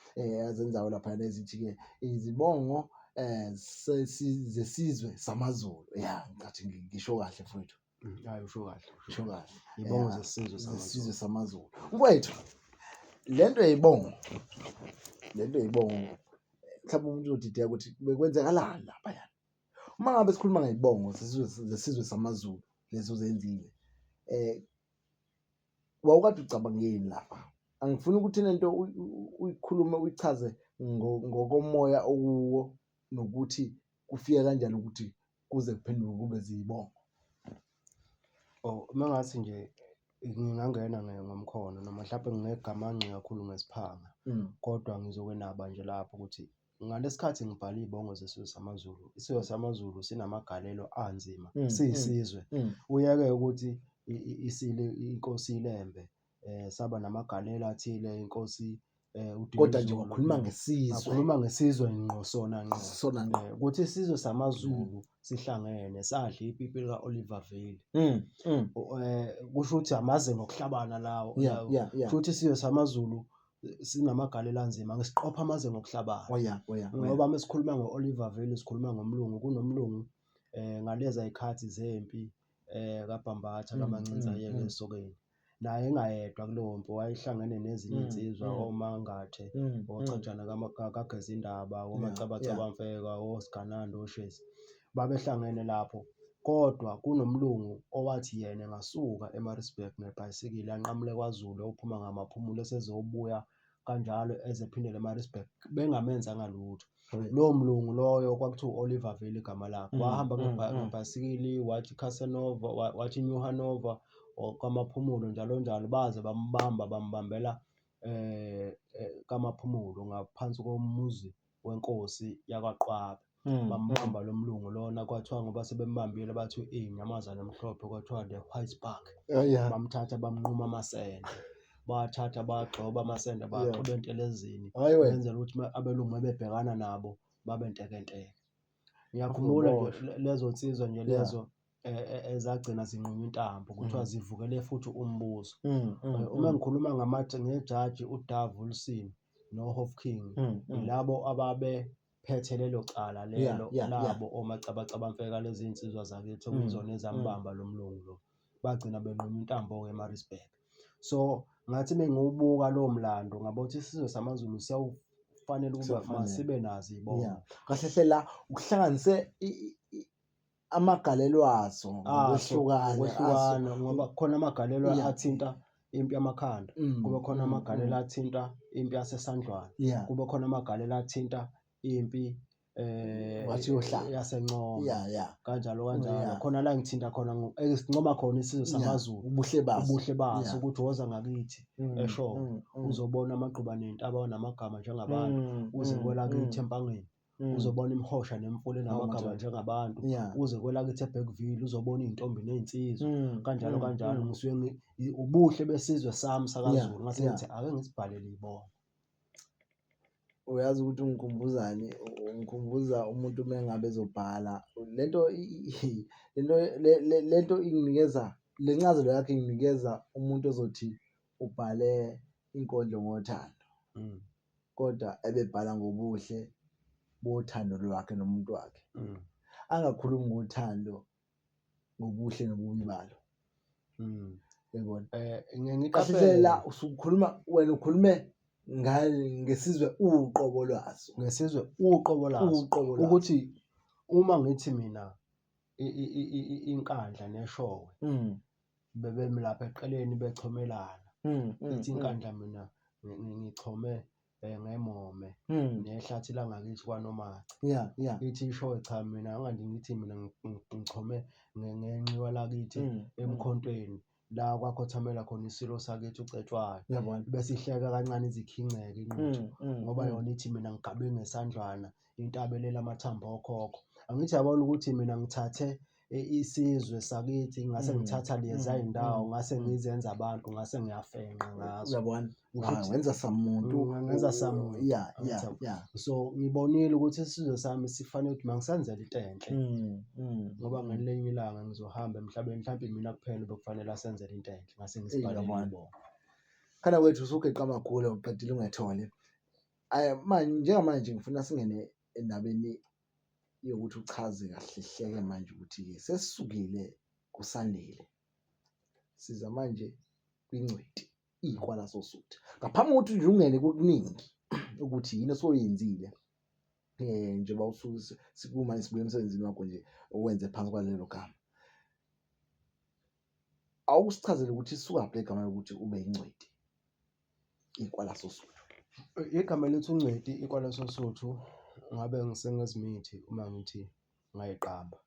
azenzayo lapha ezithi ke izibongo zesizwe samaZulu ya ngicathi ngisho kahle mfowethu. Hayi usho kahle. Usho kahle. Ibongo zesizwe samaZulu. Zesizwe samaZulu. Mfowethu lento yayibongo lento yayibongo mhlawumbe umuntu uzodideka ukuthi bekwenzekalani lapha yana. Uma ngabe sikhuluma ngeyibongo zesizwe zesizwe samaZulu lezo zenzile wawukade ucabangeni lapha? Angifuni ukuthi lento uyikhulume uyichaze ngokomoya okuwo nokuthi kufike kanjani ukuthi kuze kuphenduke kube ziyibongo. Oh, uma ngathi nje ngingangena ngomkhono noma mhlampe ngingegamanxe kakhulu ngesiphanga kodwa ngizokwenaba nje lapho ukuthi ngalesikhathi ngibhala iy'bongo zesizwe samaZulu, isizwe samaZulu sinamagalelo anzima siyisizwe. Uyeke ukuthi isilo inkosi iLembe saba namagalelo athile inkosi Kodwa nje wakhuluma ngesizwe. Ngakhuluma ngesizwe ngqo sona ngqo. Sona ngqo. Ukuthi isizwe samaZulu sihlangene sadla ipipi lika-Oliver Vale. Kusho ukuthi amazinga okuhlabana lawo. Yeah. Kusho ukuthi isizwe samaZulu sinamagalelo anzima ngisiqopha amazinga okuhlabana. Oh yeah, oh yeah. Ngoba uma sikhuluma ngo-Oliver Vale sikhuluma ngomlungu, kunomlungu ngaleza y'khathi zempi. kaBhambatha kaMancinza ayeke esokeni. Naye engayedwa kulowo mpi wayehlangene nezinye iy'nsizwa oMangathe, oChajana kaGezindaba, oMacabacaba Mfeka, oSigananda, oShezi. Babehlangene lapho kodwa kunomlungu owathi yena engasuka eMaritzburg ngebhayisikili anqamule kwaZulu eyophuma ngaMaphumulo esezobuya kanjalo eze ephindele eMaritzburg bengamenzanga lutho. Lowo mlungu loyo kwakuthiwa u-Oliver Vale igama lakhe. Wahamba ngebhayisikili wathi Casanova, wathi New Hanover or KwaMaphumulo njalo njalo baze bambamba bambambela KaMaphumulo ngaphansi komuzi wenkosi yakwaQwabe. Bambamba lo mlungu lona kwathiwa ngoba sebembambile bathi inyamazane emhlophe kwathiwa the white spark. Oh yeah. Bamthatha bamnquma amasende. Bathatha bagxoba amasende baxuba entelezini. Hayi wena. Benzela ukuthi abelungu mabebhekana nabo babe ntekenteke. Ngiyakhumbula nje Uzoboshwa. lezo nsizwa nje Yeah. lezo ezagcina zinqunywa intambo kuthiwa zivukele futhi umbuso. Uma ngikhuluma ngejaji uDove Wilson noHofking yilabo ababephethe lelo cala lelo labo omacabacaba mfeka lezi nsizwa zakithi okuyizona ezambamba lo mlungu lo. Bagcina benqunywa intambo-ke eMaritzburg. So ngathi mengiwubuka lowo mlando ngabona ukuthi isizwe samaZulu siyawufanele ukuba Siyafanele. masibe nazo iy'bongo. Yeah. Kahle hle la ukuhlanganise amagalelo aso Aso, ngokwehlukana ngokwehlukana ngoba khona amagalelo athinta impi yamakhanda, kube khona amagalelo athinta impi yaseSandlwana, kube khona amagalelo athinta impi Wathi uyohlala. yaseNcome kanjalo kanjalo. Khona la ngithinta khona esincoma khona isizwe samaZulu, Ubuhle baso. ubuhle baso ukuthi woza ngakithi eShowe uzobona amagquba ney'ntaba namagama njengabantu, uze kwelakithi eMpangeni. Uzobona imihosha nemifula enamagama njengabantu, uze kwelakithi eBergville uzobona iy'ntombi ney'nsizwa kanjalo kanjalo. Ngisuke ubuhle besizwe sami sakaZulu ngase ngithi ake ngisibhalele iy'bongo. Uyazi ukuthi ungikhumbuzani? Ungikhumbuza umuntu uma engabe ezobhala lento lento lento inginikeza le ncazelo yakho inginikeza umuntu ozothi ubhale inkondlo ngothando. Kodwa ebebhala ngobuhle bothando lwakhe nomuntu wakhe. Angakhulumi ngothando ngobuhle nobubi balo. Uyabona? Ngiye Kahle hle la ngiqaphele usukhuluma wena ukhulume ngesizwe uqobo lwaso. Ngesizwe uqobo laso. Uqobo lwaso. Ukuthi uma ngithi mina iNkandla neShowe bebemi lapha eqeleni bechomelana. Ithi iNkandla mina ngichome ngemome nehlathi langakithi kwaNomachi. Ithi iShowe cha mina anganti ngithi mina ngichome ngenxiwa lakithi eMkhontweni la kwakhothamela khona isilo sakithi uCetshwayo. Bese ihleka kancane izikhinceke inquthu ngoba yona ithi mina ngigabe ngesandlwana intaba elele amathambo okhokho. Angithi yabona ukuthi mina ngithathe isizwe sakithi ngase ngithatha leza iy'ndawo ngase ngizenza abantu ngase ngiyafenqa ngazo. Uyabona? Kusho ukuthi Wenza samuntu. Ngenza samuntu. Yeah, yeah, Angithi yeah. So ngibonile ukuthi isizwe sami sifanele ukuthi mangisenzele into enhle. Ngoba ngelinye ilanga ngizohamba emhlabeni mhlawumbe mina kuphela bekufanele asenzele into enhle ngase ngisibhalele Uyabona. ibongo. Khala kwethu usugeqa amagula uqedile ungethole. Ay manje njengamanje ngifuna singene endabeni yokuthi uchaze kahle hleke manje ukuthi-ke sesisukile kusandile siza manje kwingcweti ikwala sosuthu ngaphambi kokuthi nje ungene kokuningi ukuthi yini osoyenzile njengoba ususikuma sibuye emsebenzini wakho nje owenze phansi kwalelo gama awusichazele ukuthi isukaphi le gama lokuthi ube yingcweti ikwala sosuthu. Igama elithi ungcweti ikwala sosuthu ngabe ngisengezimithi uma ngithi ngayiqamba.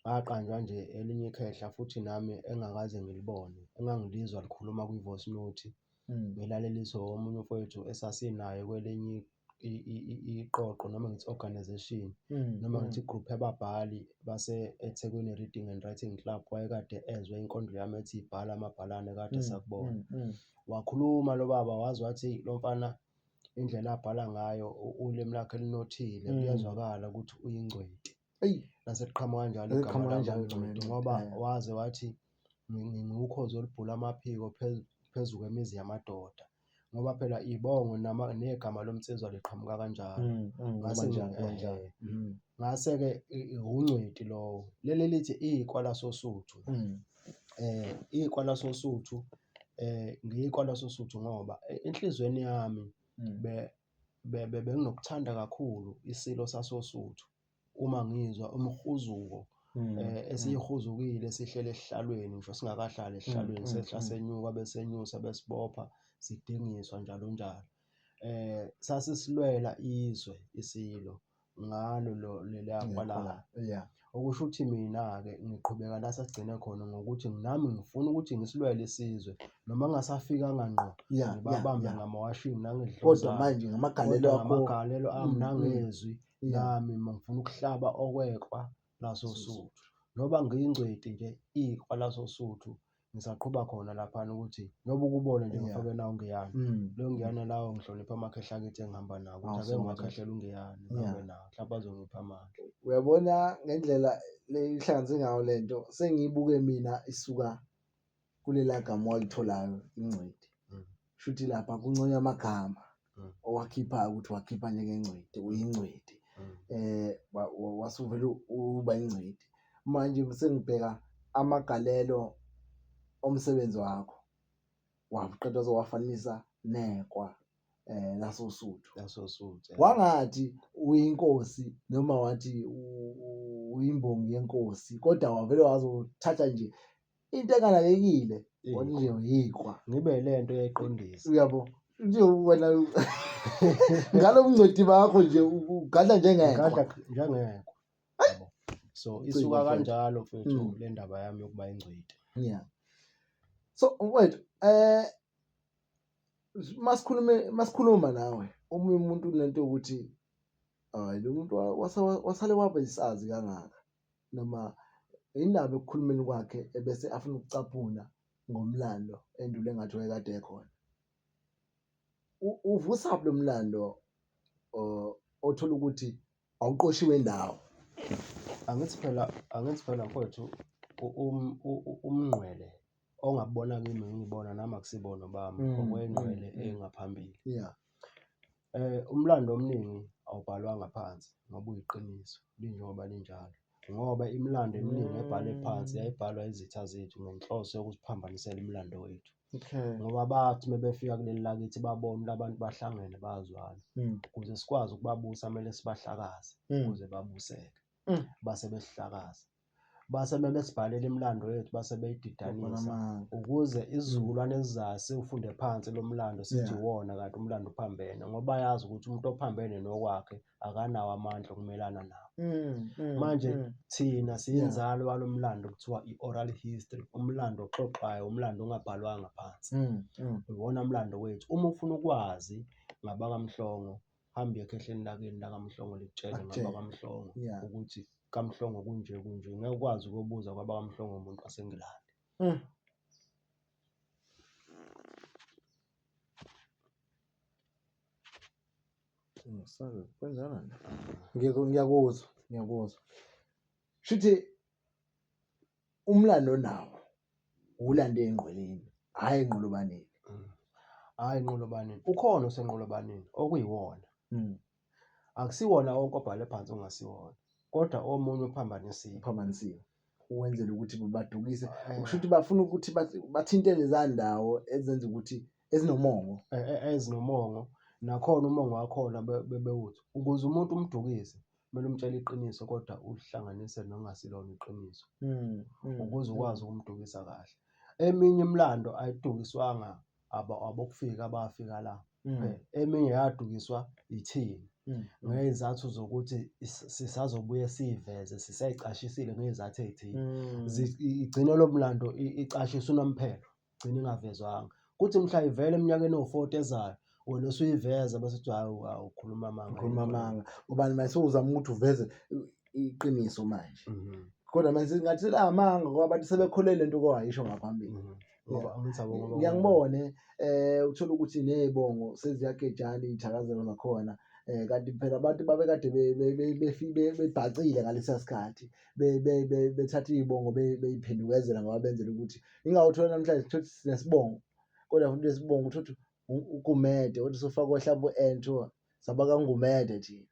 Ngaqanjwa nje elinye ikhehla futhi nami engakaze ngilibone, engangilizwa likhuluma kwi-voice note, ngilaleliswe omunye umfowethu esasinaye kwelinye iqoqo noma ngithi organisation noma ngithi i-group yababhali base eThekwini Reading and Writing Club. Wayekade ezwe inkondlo yami ethi ibhala amabhalane kade sakubona. Wakhuluma lo baba waze wathi lo mfana indlela abhala ngayo ulimi lwakhe lunothile kuyezwakala ukuthi uyingcweti. Eyi. Lase liqhamuka kanjalo igama Liqhamuka lami kanjalo ungcweti igama ngoba lami. waze wathi ngiwukhozi olubhula amaphiko phezu kwemizi yamadoda. Ngoba phela ibongo nama negama lomnsizwa liqhamuka kanjalo. Ngase Kanjani kanjani. Ngase-ke ungcweti lowo. Leli lithi ikwa lasoSuthu. Ikwa lasoSuthu ngiyikwa lasoSuthu ngoba enhliziyweni yami benginokuthanda kakhulu isilo sasoSuthu. Uma ngizwa umhuzuko esihuzukile sihleli esihlalweni ngisho singakahlali esihlalweni sehla senyuka besenyusa besibopha sidingiswa njalo njalo. Sasisilwela izwe isilo ngalo leliya kwalala. Okusho ukuthi mina-ke ngiqhubeka la sasigcine khona ngokuthi nami ngifuna ukuthi ngisilwele isizwe noma ngingasafikanga ngqo ngibabambe ngamawashini nangedlozana. Kodwa manje ngamagalelo akho, ngamagalelo ami nangezwi lami ngifuna ukuhlaba okwekwa lasoSuthu. Noba ngiyingcweti nje ikwa lasoSuthu ngisaqhuba khona laphana ukuthi noba ukubone nje ngifake nawo ungiyana. Leyo ngiyana lawo ngihlonipha amakhehla akithi engihamba nawo ukuthi ake ngiwakhehlele ungiyana ngihambe nawo mhlawumbe azongipha amandla. Uyabona ngendlela le ihlanganise ngayo le nto sengiyibuke mina isuka kulela gama walitholayo ingcweti. Shuthi lapha kunconywa amagama owakhiphayo ukuthi wakhipha njengengcweti uyingcweti. Wasuvele uba ingcweti. Manje sengibheka amagalelo omsebenzi wakho waqeda wazowafanisa nekwa lasoSuthu. LasoSuthu. Wangathi uyinkosi noma wathi uyimbongi yenkosi kodwa wavele wazothatha nje into enganakekile wathi nje yikwa. Ngibe lento eyayiqondisa. Uyabo? Nje wena ngalo bungcweti bakho nje ugadla njengekwa. Ugadla njengekwa. Yabo. So isuka kanjalo mfethu le ndaba yami yokuba ingcweti. Yeah. So mfethu masikhulume masikhuluma nawe omunye umuntu unento yokuthi hayi lo muntu wasale waba isazi kangaka noma indaba ekukhulumeni kwakhe ebese afuna ukucaphuna ngomlando endulo engathi wayekade ekhona. Uvusaphi lo mlando othola ukuthi awuqoshiwe ndawo? Angithi phela, angithi phela mfowethu umngqwele ongakubona kimi ngibona nami akusibona bami okwengqwele engaphambili. Umlando omningi awubhalwanga phansi ngoba uyiqiniso linjengoba linjalo. Ngoba imilando eminingi ebhalwe phansi yayibhalwa izitha zethu ngenhloso yokusiphambanisela imilando wethu. Ngoba bathi uma befika kuleli lakithi babona ukuthi abantu bahlangene bayazwana. Ukuze sikwazi ukubabusa kumele sibahlakaze ukuze babuseke. Base besihlakaza. Base bebesibhalela imilando yethu base beyididanisa ukuze isizukulwane esizayo siwufunde phansi lo mlando sithi iwona kanti umlando uphambene ngoba bayazi ukuthi umuntu ophambene nokwakhe akanawo amandla okumelana nawo. Manje thina siyinzalo walo mlando okuthiwa i-oral history, umlando oxoxwayo, umlando ongabhalwanga phansi. Iwona mlando wethu. Uma ufuna ukwazi ngabakaMhlongo, hamba uye ekhehleni lakini lakaMhlongo likutshele ngabakaMhlongo ukuthi kaMhlongo kunje kunje. Ngeke ukwazi ukuyobuza kwabakaMhlongo umuntu waseNgilandi. Sorry, kwenzani? Ngiyakuzwa, ngiyakuzwa. Shuthi umlando onawo uwulande engqweleni, hhayi enqolobaneni. Hhayi enqolobaneni. Ukhona osenqolobaneni okuyiwona. Akusiwona wonke obhale phansi ongasiwona, kodwa omunye uphambanisiwe. Uphambanisiwe. Uwenzela ukuthi badukise. Kusho ukuthi bafuna ukuthi bathinte leza ndawo ezenza ukuthi ezinomongo. Ezinomongo. Nakhona umongo wakhona bewuthi ukuze umuntu umdukise kumele umtshele iqiniso kodwa ulihlanganise nokungasilona iqiniso ukuze ukwazi ukumdukisa kahle. Eminye imilando ayidukiswanga abokufika abafika la. Eminye yadukiswa yithina ngey'zathu zokuthi sisazobuye siyiveze sisayicashisile ngey'zathu ey'thile. Igcine lo mlando icashiswe unomphelo, igcine ingavezwanga. Kuthi mhla ivela eminyakeni ewu-forty ezayo, wena usuyiveza bese kuthiwa hawu hawu ukhuluma amanga. Ukhuluma amanga. Ngoba manje sewuzama ukuthi uveze iqiniso manje. Kodwa manje ngathi selamanga ngoba abantu sebekholelwe lento owayisho ngaphambili. Ngoba angithi yabo ngoba Ngiyangibone uthola ukuthi nezibongo seziyagejana iy'thakazelo zakhona kanti phela abantu babekade bebhacile ngalesiya sikhathi bethatha iy'bongo bey'phendukezela ngoba benzela ukuthi ingawuthola namhlanje uthole ukuthi sinesibongo kodwa futhi lesibongo uthole ukuthi. uGumede uthi usufaka ohlaba u-N kuthiwa sabakaNgumede thina.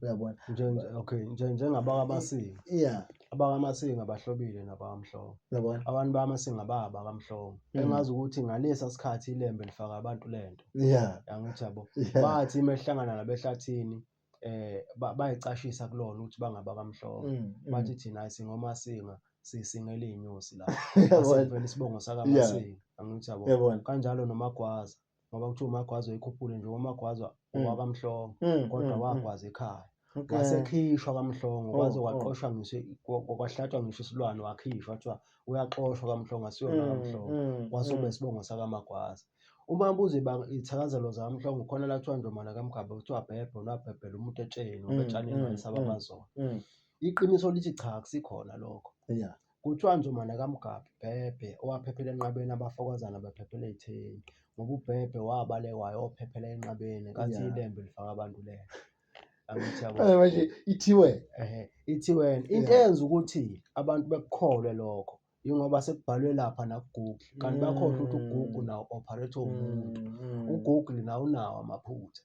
Uyabona? Nje okay, nje njengabakamasinga. Yeah. AbakamaSinga bahlobile nabakaMhlongo. Uyabona? Abantu bakaMasinga babakaMhlongo. Engazi ukuthi ngalesa sikhathi iLembe lifaka abantu lento. Yeah. Angithi yabo. Yeah. Bathi uma ehlangana nabehlathini bayicashisa kulona ukuthi bangabakaMhlongo. Bathi thina hayi singoMasinga sisingela iy'nyosi la. Uyabona? Asivele isibongo sakaMasinga. Angithi yabo. Uyabona? Kanjalo noMagwaza. Ngoba kuthiwa uMagwaza uyikhuphule nje uMagwaza owakaMhlongo kodwa wagwaza ekhaya. Okay. Wasekhishwa kaMhlongo kwaze Oh, oh. kwaqoshwa ngisho kwahlatshwa ngisho isilwane wakhishwa kwathiwa uyaxoshwa kaMhlongo asiyona kaMhlongo. Kwase kube isibongo sakaMagwaza. Uma buza iy'thakazelo zakaMhlongo khona la kuthiwa Njomane kaMgabhe kuthiwa bhebhe unabhebhela umuntu etsheni ngoba etshaneni wayesaba amazolo. Iqiniso lithi cha akusikhona lokho. Yeah. Kuthiwa Njomane kaMgabhe Bhebhe owaphephela enqabeni abafokazana bephephela ey'theni ngoba uBhebhe wabaleka wayophephela enqabeni ngenkathi iLembe lifaka abantu lento. Angithi yabo. Manje ithiwe. Ehhe, ithi wena into eyenza ukuthi abantu bekukholwe lokho yingoba sekubhalwe lapha naku-Google kanti bakhohlwa ukuthi uGoogle nawo operate umuntu. UGoogle nawo unawo amaphutha.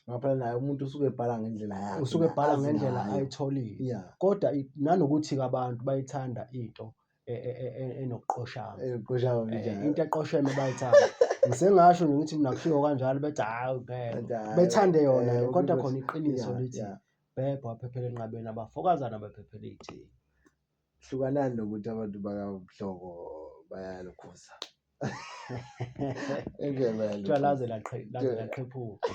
Ngapha naye umuntu usuke ebhala ngendlela yakhe. Usuke ebhala azi ngendlela ngayo. ayitholile. Yeah. Kodwa nanokuthi-ke abantu bayithanda into enokuqoshama. Enokuqoshama njalo. Into eqosheme bayithanda. Ngisengasho nje ngithi mina kushiwo kanjalo bethi hhayi ngeke. Bethi hhayi, Bethande yona ke, kodwa khona iqiniso yeah, lithi yeah. Bhebhe waphephela enqabeni abafokazana bephephela ey'theni. Hlukanani nokuthi abantu bakaMhlongo bayalukhuza. Ngeke bayalukhuza. Kuthiwa laze laze laqhephuka.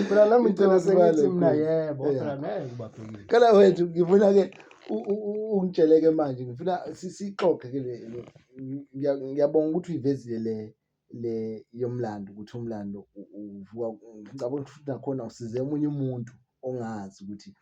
Phela nami ngicela Ngicela sengithi mina sibalukhuze. yebo, Yeah. phela ngeke ubabhekile. Kala wethu ngifuna ke ungitshele ke manje ngifuna sixoxe ke le ngiyabonga ukuthi uyivezile le yomlando ukuthi umlando uvuka ngicabanga ukuthi futhi nakhona usize omunye umuntu ongazi ukuthi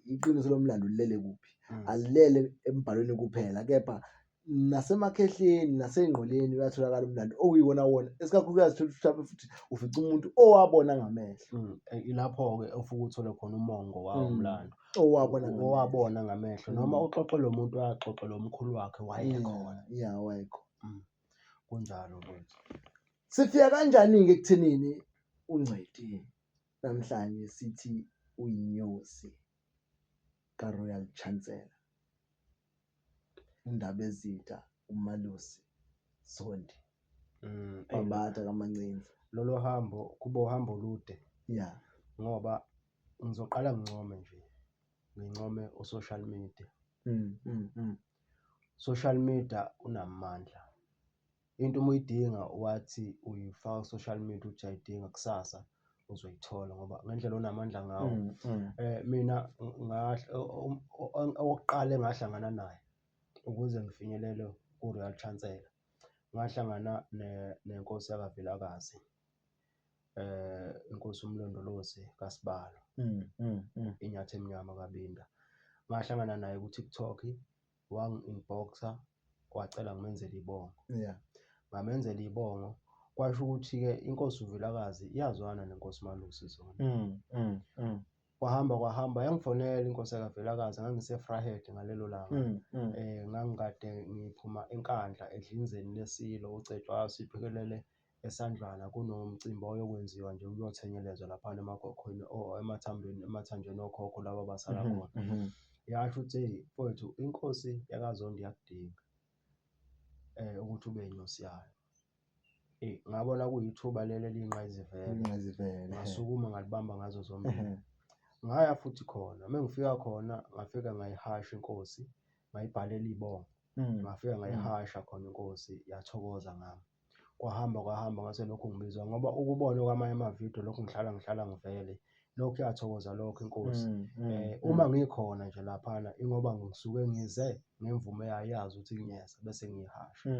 iqiniso lomlando lilele kuphi. Alilele embhalweni kuphela kepha nasemakhehleni nasey'ngqoleni uyatholakala umlando okuyiwona wona esikakhulukazi thola ukuthi mhlawumbe futhi ufica umuntu owabona ngamehlo. Ilapho-ke ofike uthole khona umongo wawo umlando. Owabona ngamehlo. Owabona ngamehlo noma uxoxe lo muntu waxoxe lo mkhulu wakhe wayekhona. Yeah, wayekhona. Kunjalo mfowethu. Sifika kanjani-ke ekuthenini uNgcweti namhlanje sithi uyinyosi ka-Royal Chancellor? Undabezitha uMalusi Zondi. Bambatha kaMancinza. Lolo hambo kuba uhambo olude. Yeah. Ngoba ngizoqala ngincome nje. Ngincome u-social media. Social media unamandla. Into uma uyidinga wathi uyifaka ku-social media uthi uyayidinga kusasa uzoyithola ngoba ngendlela onamandla ngawo. Mina okokuqala engahlangana naye ukuze ngifinyelele ku-Royal Chancellor, ngahlangana nenkosi yakaVilakazi, inkosi uMlondolozi kaSibalo, iNyathi Emnyama kaBinda. Ngahlangana naye ku-TikTok, wangi-inbox-a wacela ngimenzele ibongo. Yeah. Ngamenzela ibongo, kwasho ukuthi-ke inkosi uVilakazi iyazwana nenkosi Malusi Zondi. Kwahamba kwahamba yangifonela inkosi yakaVilakazi, ngangise-Vryheid ngalelo langa. Ngangikade ngiphuma eNkandla edlinzeni leSilo uCetshwayo siphikelele eSandlwana kunomcimbi oyokwenziwa nje ukuyothenyelezwa laphana emakhokhweni emathambeni emathanjeni okhokho laba abasala khona. Yasho ukuthi hey mfowethu inkosi yakaZondi iyakudinga ukuthi ube inyosi yayo. Ngabona kuyithuba leli eliyingqayizivele. Ingqayizivele. Ngasukuma ngalibamba ngazo zombili. Ngaya futhi khona, uma ngifika khona ngafika ngayihasha inkosi, ngayibhalela ibongo. Ngafika ngayihasha khona inkosi yathokoza ngami. Kwahamba kwahamba ngase lokhu ngibizwa ngoba ukubona kwamanye amavidiyo lokhu ngihlala ngivele lokhu yathokoza lokho inkosi. Uma ngikhona nje laphana ingoba ngisuke ngize ngemvume yayo yazi ukuthi ngiyeza bese ngiyihasha.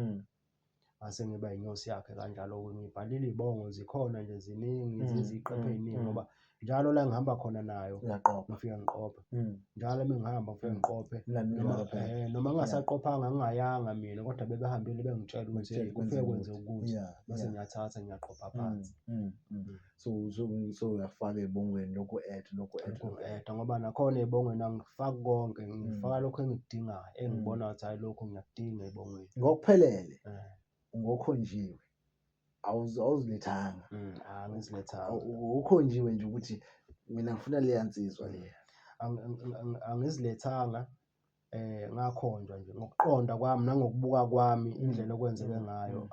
Ngase ngiba inyosi yakhe kanjalo-ke ngibhalile iy'bongo zikhona nje ziningi ziziqephu ey'ningi ngoba njalo la ngihamba khona nayo Uyaqopha. ngifika ngiqophe. Njalo uma ngihamba ngifike ngiqophe. Mlando Noma njalo phela. noma ngingasaqophanga ngingayanga mina kodwa bebehambile bengitshela ukuthi Bakutshela hey, kufike kwenziwe kwenze ukuthi. ukuthi. Yeah, Bese yeah. ngiyathatha ngiyaqopha phansi. So uyafaka ey'bongweni lokhu add lokhu add Lokhu lokhu add. ngi-add-a ngoba nakhona ey'bongweni angifaki konke ngifaka lokhu engikudingayo engibona ukuthi hhayi lokhu ngiyakudinga ey'bongweni. Ngokuphelele ngokhonjiwe. Awuzilethanga. Angizilethanga. Ukhonjiwe nje ukuthi mina ngifuna leya nsizwa leya. Angizilethanga ngakhonjwa nje ngokuqonda kwami nangokubuka kwami indlela okwenzeke ngayo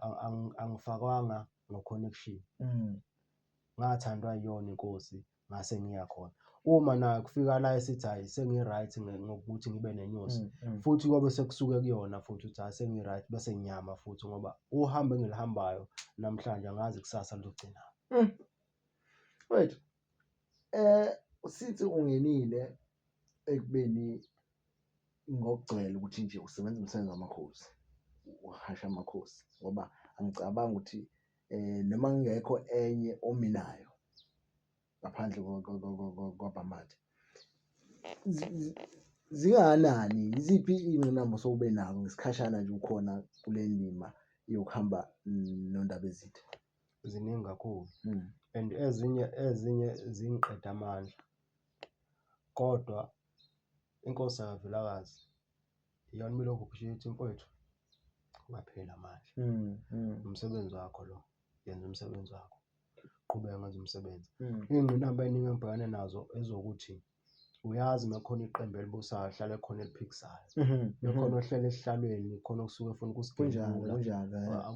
angifakwanga ngo-connection. Ngathandwa yiyona inkosi ngase ngiya khona. Uma nayo kufika la esithi hhayi sengi-right ngokuthi ngibe nenyosi futhi kobe sekusuke kuyona futhi ukuthi hhayi sengi-right bese ngiyama futhi ngoba uhambo engilihambayo namhlanje angazi kusasa lizogcina. Wait, since ungenile ekubeni ngokugcwele ukuthi nje usebenza umsebenzi wamakhosi, uhasha amakhosi ngoba angicabangi ukuthi noma kungekho enye ominayo ngaphandle kwaBhambatha. Zingakanani, yiziphi iy'ngqinamba osewube nazo ngesikhashana nje ukhona kule ndima yokuhamba noNdabezitha? Ziningi kakhulu and ezinye ezinye zingiqeda amandla kodwa inkosi yaKaVilakazi iyona ibilokhu ithi mfowethu ungapheli amandla. Umsebenzi wakho lo, yenza umsebenzi wakho, qhubeka wenze umsebenzi. Iy'ngqinamba ey'ningi engibhekane nazo ezokuthi uyazi uma kukhona iqembu elibusayo kuhlale kukhona eliphikisayo. Uma kukhona ohleli esihlalweni khona okusuke efuna ukusigenula,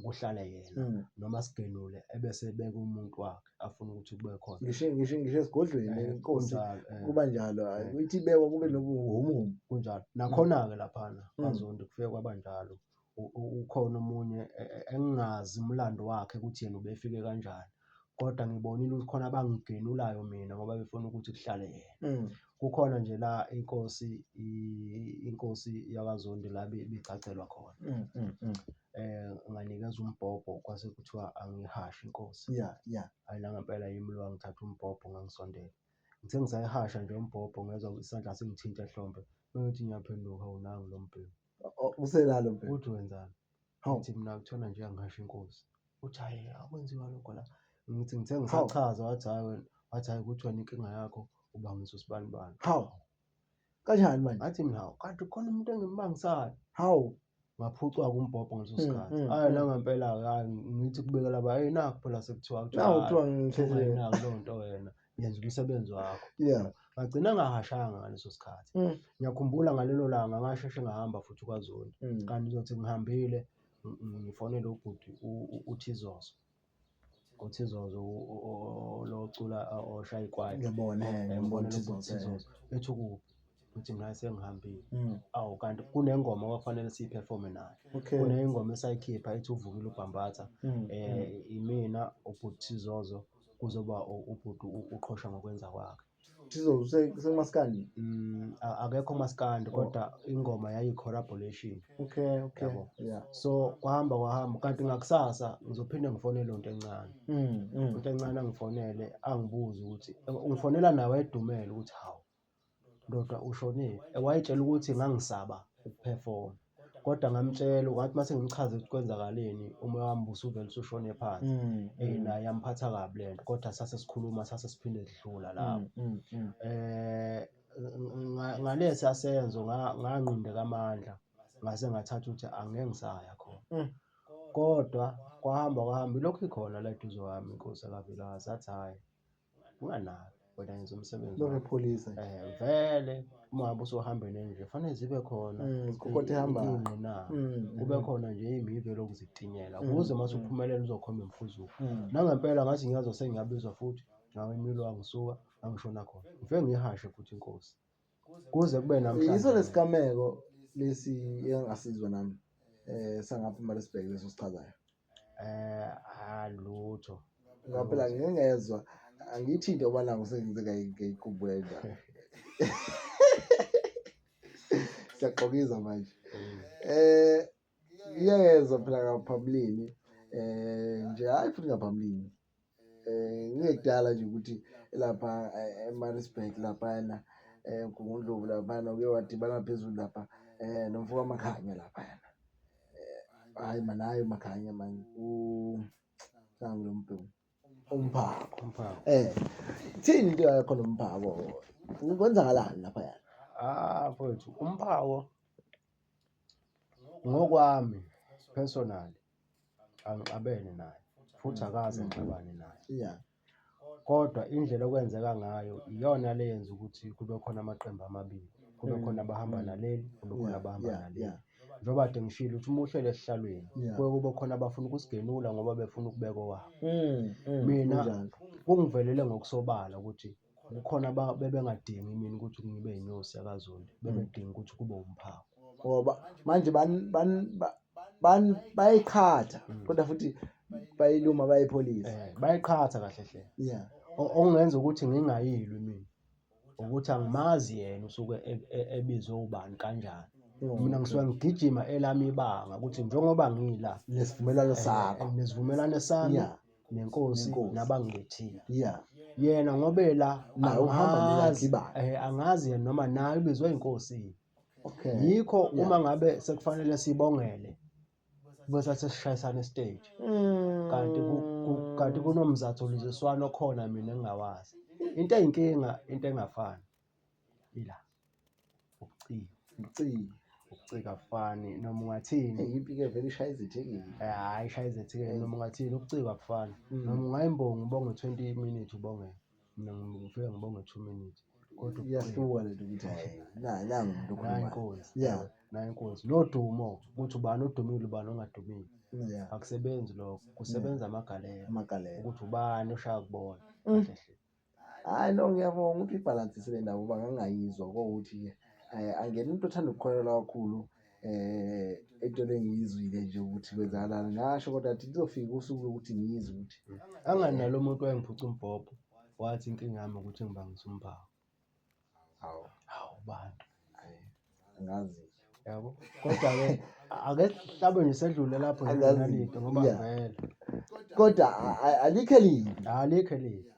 kuhlale yena noma asigenule ebese ebeka umuntu wakhe afuna ukuthi kube khona. Ngisho ngisho ngisho esigodlweni inkosi kuba njalo, ithi ibekwa kube nobuhumuhumu. Kunjalo. Nakhona-ke laphana kwaZondi kufike kwaba njalo. Ukhona omunye engingazi umlando wakhe ukuthi yena ubefike kanjani, kodwa ngibonile ukuthi khona abangigenulayo mina ngoba befuna ukuthi kuhlale yena. Kukhona nje la inkosi inkosi yakwaZondi la ibigcagcelwa khona. Nganikeza umbhobho kwase kuthiwa angiyihashe inkosi. Hhayi nangempela yimi lo wangithatha umbhobho ngangisondela. Ngithe ngisayihasha nje umbhobho ngezwa isandla singithinta ehlombe, mengithi ngiyaphenduka hawu nangu lo mbhemu. Usenalo mbhemu. Uthi wenzani? Hawu. Ngithi mina kuthiwa nje angihashe inkosi. Uthi hhayi akwenziwa lokho la. Ngithi ngithe ngisachaza wathi hhayi wena, wathi hhayi kuthi wena inkinga yakho ubangisa usibanibani. Hawu. Kanjani manje? Ngathi mina hawu kanti khona umuntu engimbangisayo. Hawu. Ngaphucwa-ke umbhobho ngaleso sikhathi. Hhayi nangempela-ke hhayi ngithi kubikela ba hey nakhu phela sekuthiwa kuthiwa Nawu kuthiwa hhayi ngithethe. ungayinaki leyo nto wena yenza umsebenzi wakho. Ngagcina ngingahashanga ngaleso sikhathi. Ngiyakhumbula ngalelo langa ngasheshe ngahamba futhi kwaZondi. Kanti ngizothi ngihambile ngifonele ubhuti uThizozo. UThizozo lo ocula oshaya ikwaito. Ngiyabona, ngiyambona uThizozo. Thizozo. Ethi ukuphi? Ngithi mina sengihambile. Awu kanti kunengoma okwakufanele siyiphefome nayo. Kunengoma esayikhipha ethi uvukile uBhambatha. Imina ubhuti Thizozo kuzoba ubhuti uqhosha ngokwenza kwakhe. Thizozo usekumaskandi? Akekho umaskandi kodwa ingoma yayi-collaboration. Okay, okay. Yabo. Yeah. So kwahamba kwahamba kanti ngakusasa ngizophinde ngifonele into encane. Into encane angifonele angibuze ukuthi ungifonela nawe edumele ukuthi hawu ndoda ushonile. Wayetshela ukuthi ngangisaba ukuphefoma. Kodwa ngamtshela wathi mase ngimchaze ukuthi kwenzakaleni umoya wami ubusuvele usushone phansi. Naye yamphatha kabi lento kodwa sase sikhuluma sase siphinde sidlula lapho. Ngalesiya senzo nganqindeka amandla ngase ngathatha ukuthi angeke ngisaya khona. Kodwa kwahamba kwahamba ilokhu ikhona la eduze kwami inkosi yaKaVilakazi athi hhayi unganaki wena yenza umsebenzi Lokhu wakho. epholisa nje. Vele uma ngabe usuhambene nje kufanele zibe khona Isikokoti ehambayo. iy'ngqinamba. Kube khona nje iy'mivo elokhu zitinyela ukuze uma usuphumelela uzokhomba imfuzuko. Nangempela ngathi ngiyazwa sengiyabizwa futhi ngawe imilo wangisuka ngangishona khona. Ngifike ngiyihashe futhi inkosi. Kuze kube namhlanje. Yiso lesigameko lesi engasizwa nami sangapha eMaritzburg leso sichazayo. Lutho. Ngoba phela ngike ngezwa angithi into ngoba nakho sengize ngayikhumbula indaba. Siyaxokiza manje. Ngiyezwa phela ngaphambilini nje hayi futhi ngaphambilini. Ngingekudala nje ukuthi lapha eMaritzburg laphayana Mgungundlovu laphayana uke wadibana phezulu lapha nomfo kaMakhanya laphayana. Hhayi mani, hhayi uMakhanya mani, nangu lo mbhemu, uMphako. UMphako. Ithini into yakho noMphako? Kwenzakalani laphayana? Ah mfowethu, uMphako ngokwami personally angixabene naye. Futhi akaze ngixabane naye. Yeah. Kodwa indlela okwenzeka ngayo iyona le yenza ukuthi kube khona amaqembu amabili, kube khona abahamba naleli, kube khona abahamba naleli. Njengoba kade ngishilo ukuthi uma uhleli esihlalweni kuye kube khona abafuna ukusigenula ngoba befuna ukubeka owabo. Mina Kunjalo. Kungivelele ngokusobala ukuthi kukhona bebengadingi mina ukuthi ngibe inyosi yakaZondi, bebedinga ukuthi kube umphako. Ngoba manje bayiqhatha kodwa futhi bayiluma bayipholisa. Bayiqhatha kahle hle. Okungenza ukuthi ngingayilwi mina ukuthi angimazi yena usuke ebizwe ubani kanjani. Mina ngisuke ngigijima elami ibanga ukuthi njengoba ngila nesivumelwano sakho, nesivumelwano sami nenkosi nabangilethile. Yena ngoba la naye uhamba nelakhe ibanga. Angazi yena noma naye ubizwe inkosi. Okay. Yikho uma ngabe sekufanele sibongele bese sesishayisana estage. Kanti kanti kunomzathu oluziswano okhona mina engingawazi. Into eyinkinga, into engafani ila ubuciko. Ubuciko. Ubuciko abufani noma ungathini. Impi ke vele ishaya izithekeli. Hayi ishaya izethekeli noma ungathini, ubuciko abufani. Noma ungayimbonga ubonge 20 minutes ubonge. Mina ngifike ngibonge 2 minutes. Kodwa iyahluka lento ukuthi hayi nangu umuntu okhulumayo. Nayi inkosi. Nayi inkosi. Nodumo ukuthi ubani odumile ubani ongadumile. Akusebenzi lokho, kusebenza amagalelo. Amagalelo. Ukuthi ubani oshaya kubona. Kahle hle. Hayi no, ngiyabonga ukuthi uyibhalansise le ndaba ngoba ngangingayizwa kokuthi angena umuntu othanda ukukholelwa kakhulu entweni engiyizwile nje ukuthi kwenzakalani. Ngasho kodwa ukuthi lizofika usuku lokuthi ngiyizwe ukuthi Anganalo umuntu wayengiphuca umbhobho wathi inkinga yami ukuthi ngibangise umphako. Hawu. Hawu bantu. Hayi, angazi. Yabo. Kodwa-ke ake sihlabe nje sedlule lapho nje Angazi. nalito ngoba vele. Kodwa alikho elibi. Alikho elibi.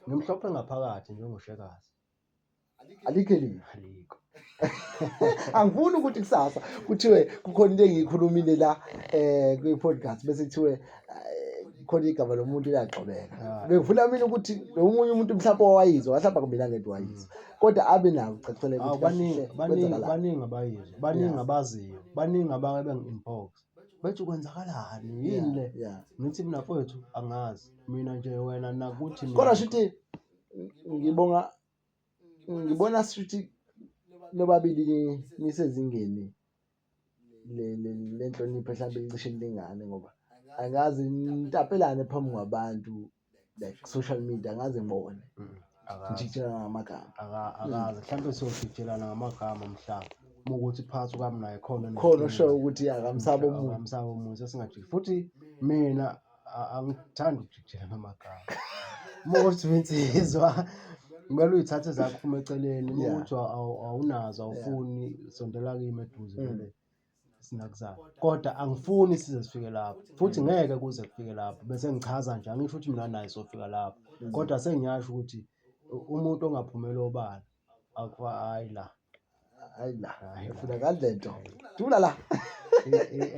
Ngimhlophe ngaphakathi njengoshekazi. Alikho elibi. Alikho. Angifuni ukuthi kusasa kuthiwe kukhona into engiyikhulumile la kwi-podcast bese kuthiwe khona igama lomuntu liyagxobeka. Bengifuna mina ukuthi lo munye umuntu mhlawumbe owayizwa, mhlawumbe akumina ngedwa wayizwa. Kodwa abe nako ukucaceleka ukuthi kahle kwenzakalani. Baningi abayizwa, baningi abaziyo, baningi abake bengi-inbox. Bethi kwenzakalani yini le? Ngithi mina mfowethu angazi. Mina nje wena nakuthi mina. Kodwa shuthi ngibonga, ngibona shuthi nobabili nisezingeni lenhlonipho mhlawumbe licishe lilingane ngoba angazi nitapelane phambi kwabantu like social media, angaze ngibone. Ngijikijelana ngamagama. Akaze mhlawumbe siyojikijelana ngamagama mhla uma ukuthi phakathi kwami naye khona Khona osho ukuthi akamsaba umuntu. Akamsaba umuntu sesingajiki. Futhi mina angithandi ukujikijelana ngamagama. Uma ukuthi uyinsizwa kumele uyithathe zakho uphume eceleni, uma ukuthi awunazo awufuni sondela kimi eduze vele sinakuzana. Kodwa angifuni size sifike lapho. Futhi ngeke kuze kufike lapho. Bese ngichaza nje, angisho ukuthi mina naye sofika lapho. Kodwa sengiyasho ukuthi umuntu ongaphumeli obala akufa hayi la. Hayi la. Hayi la. Efunakali le nto. Dula la.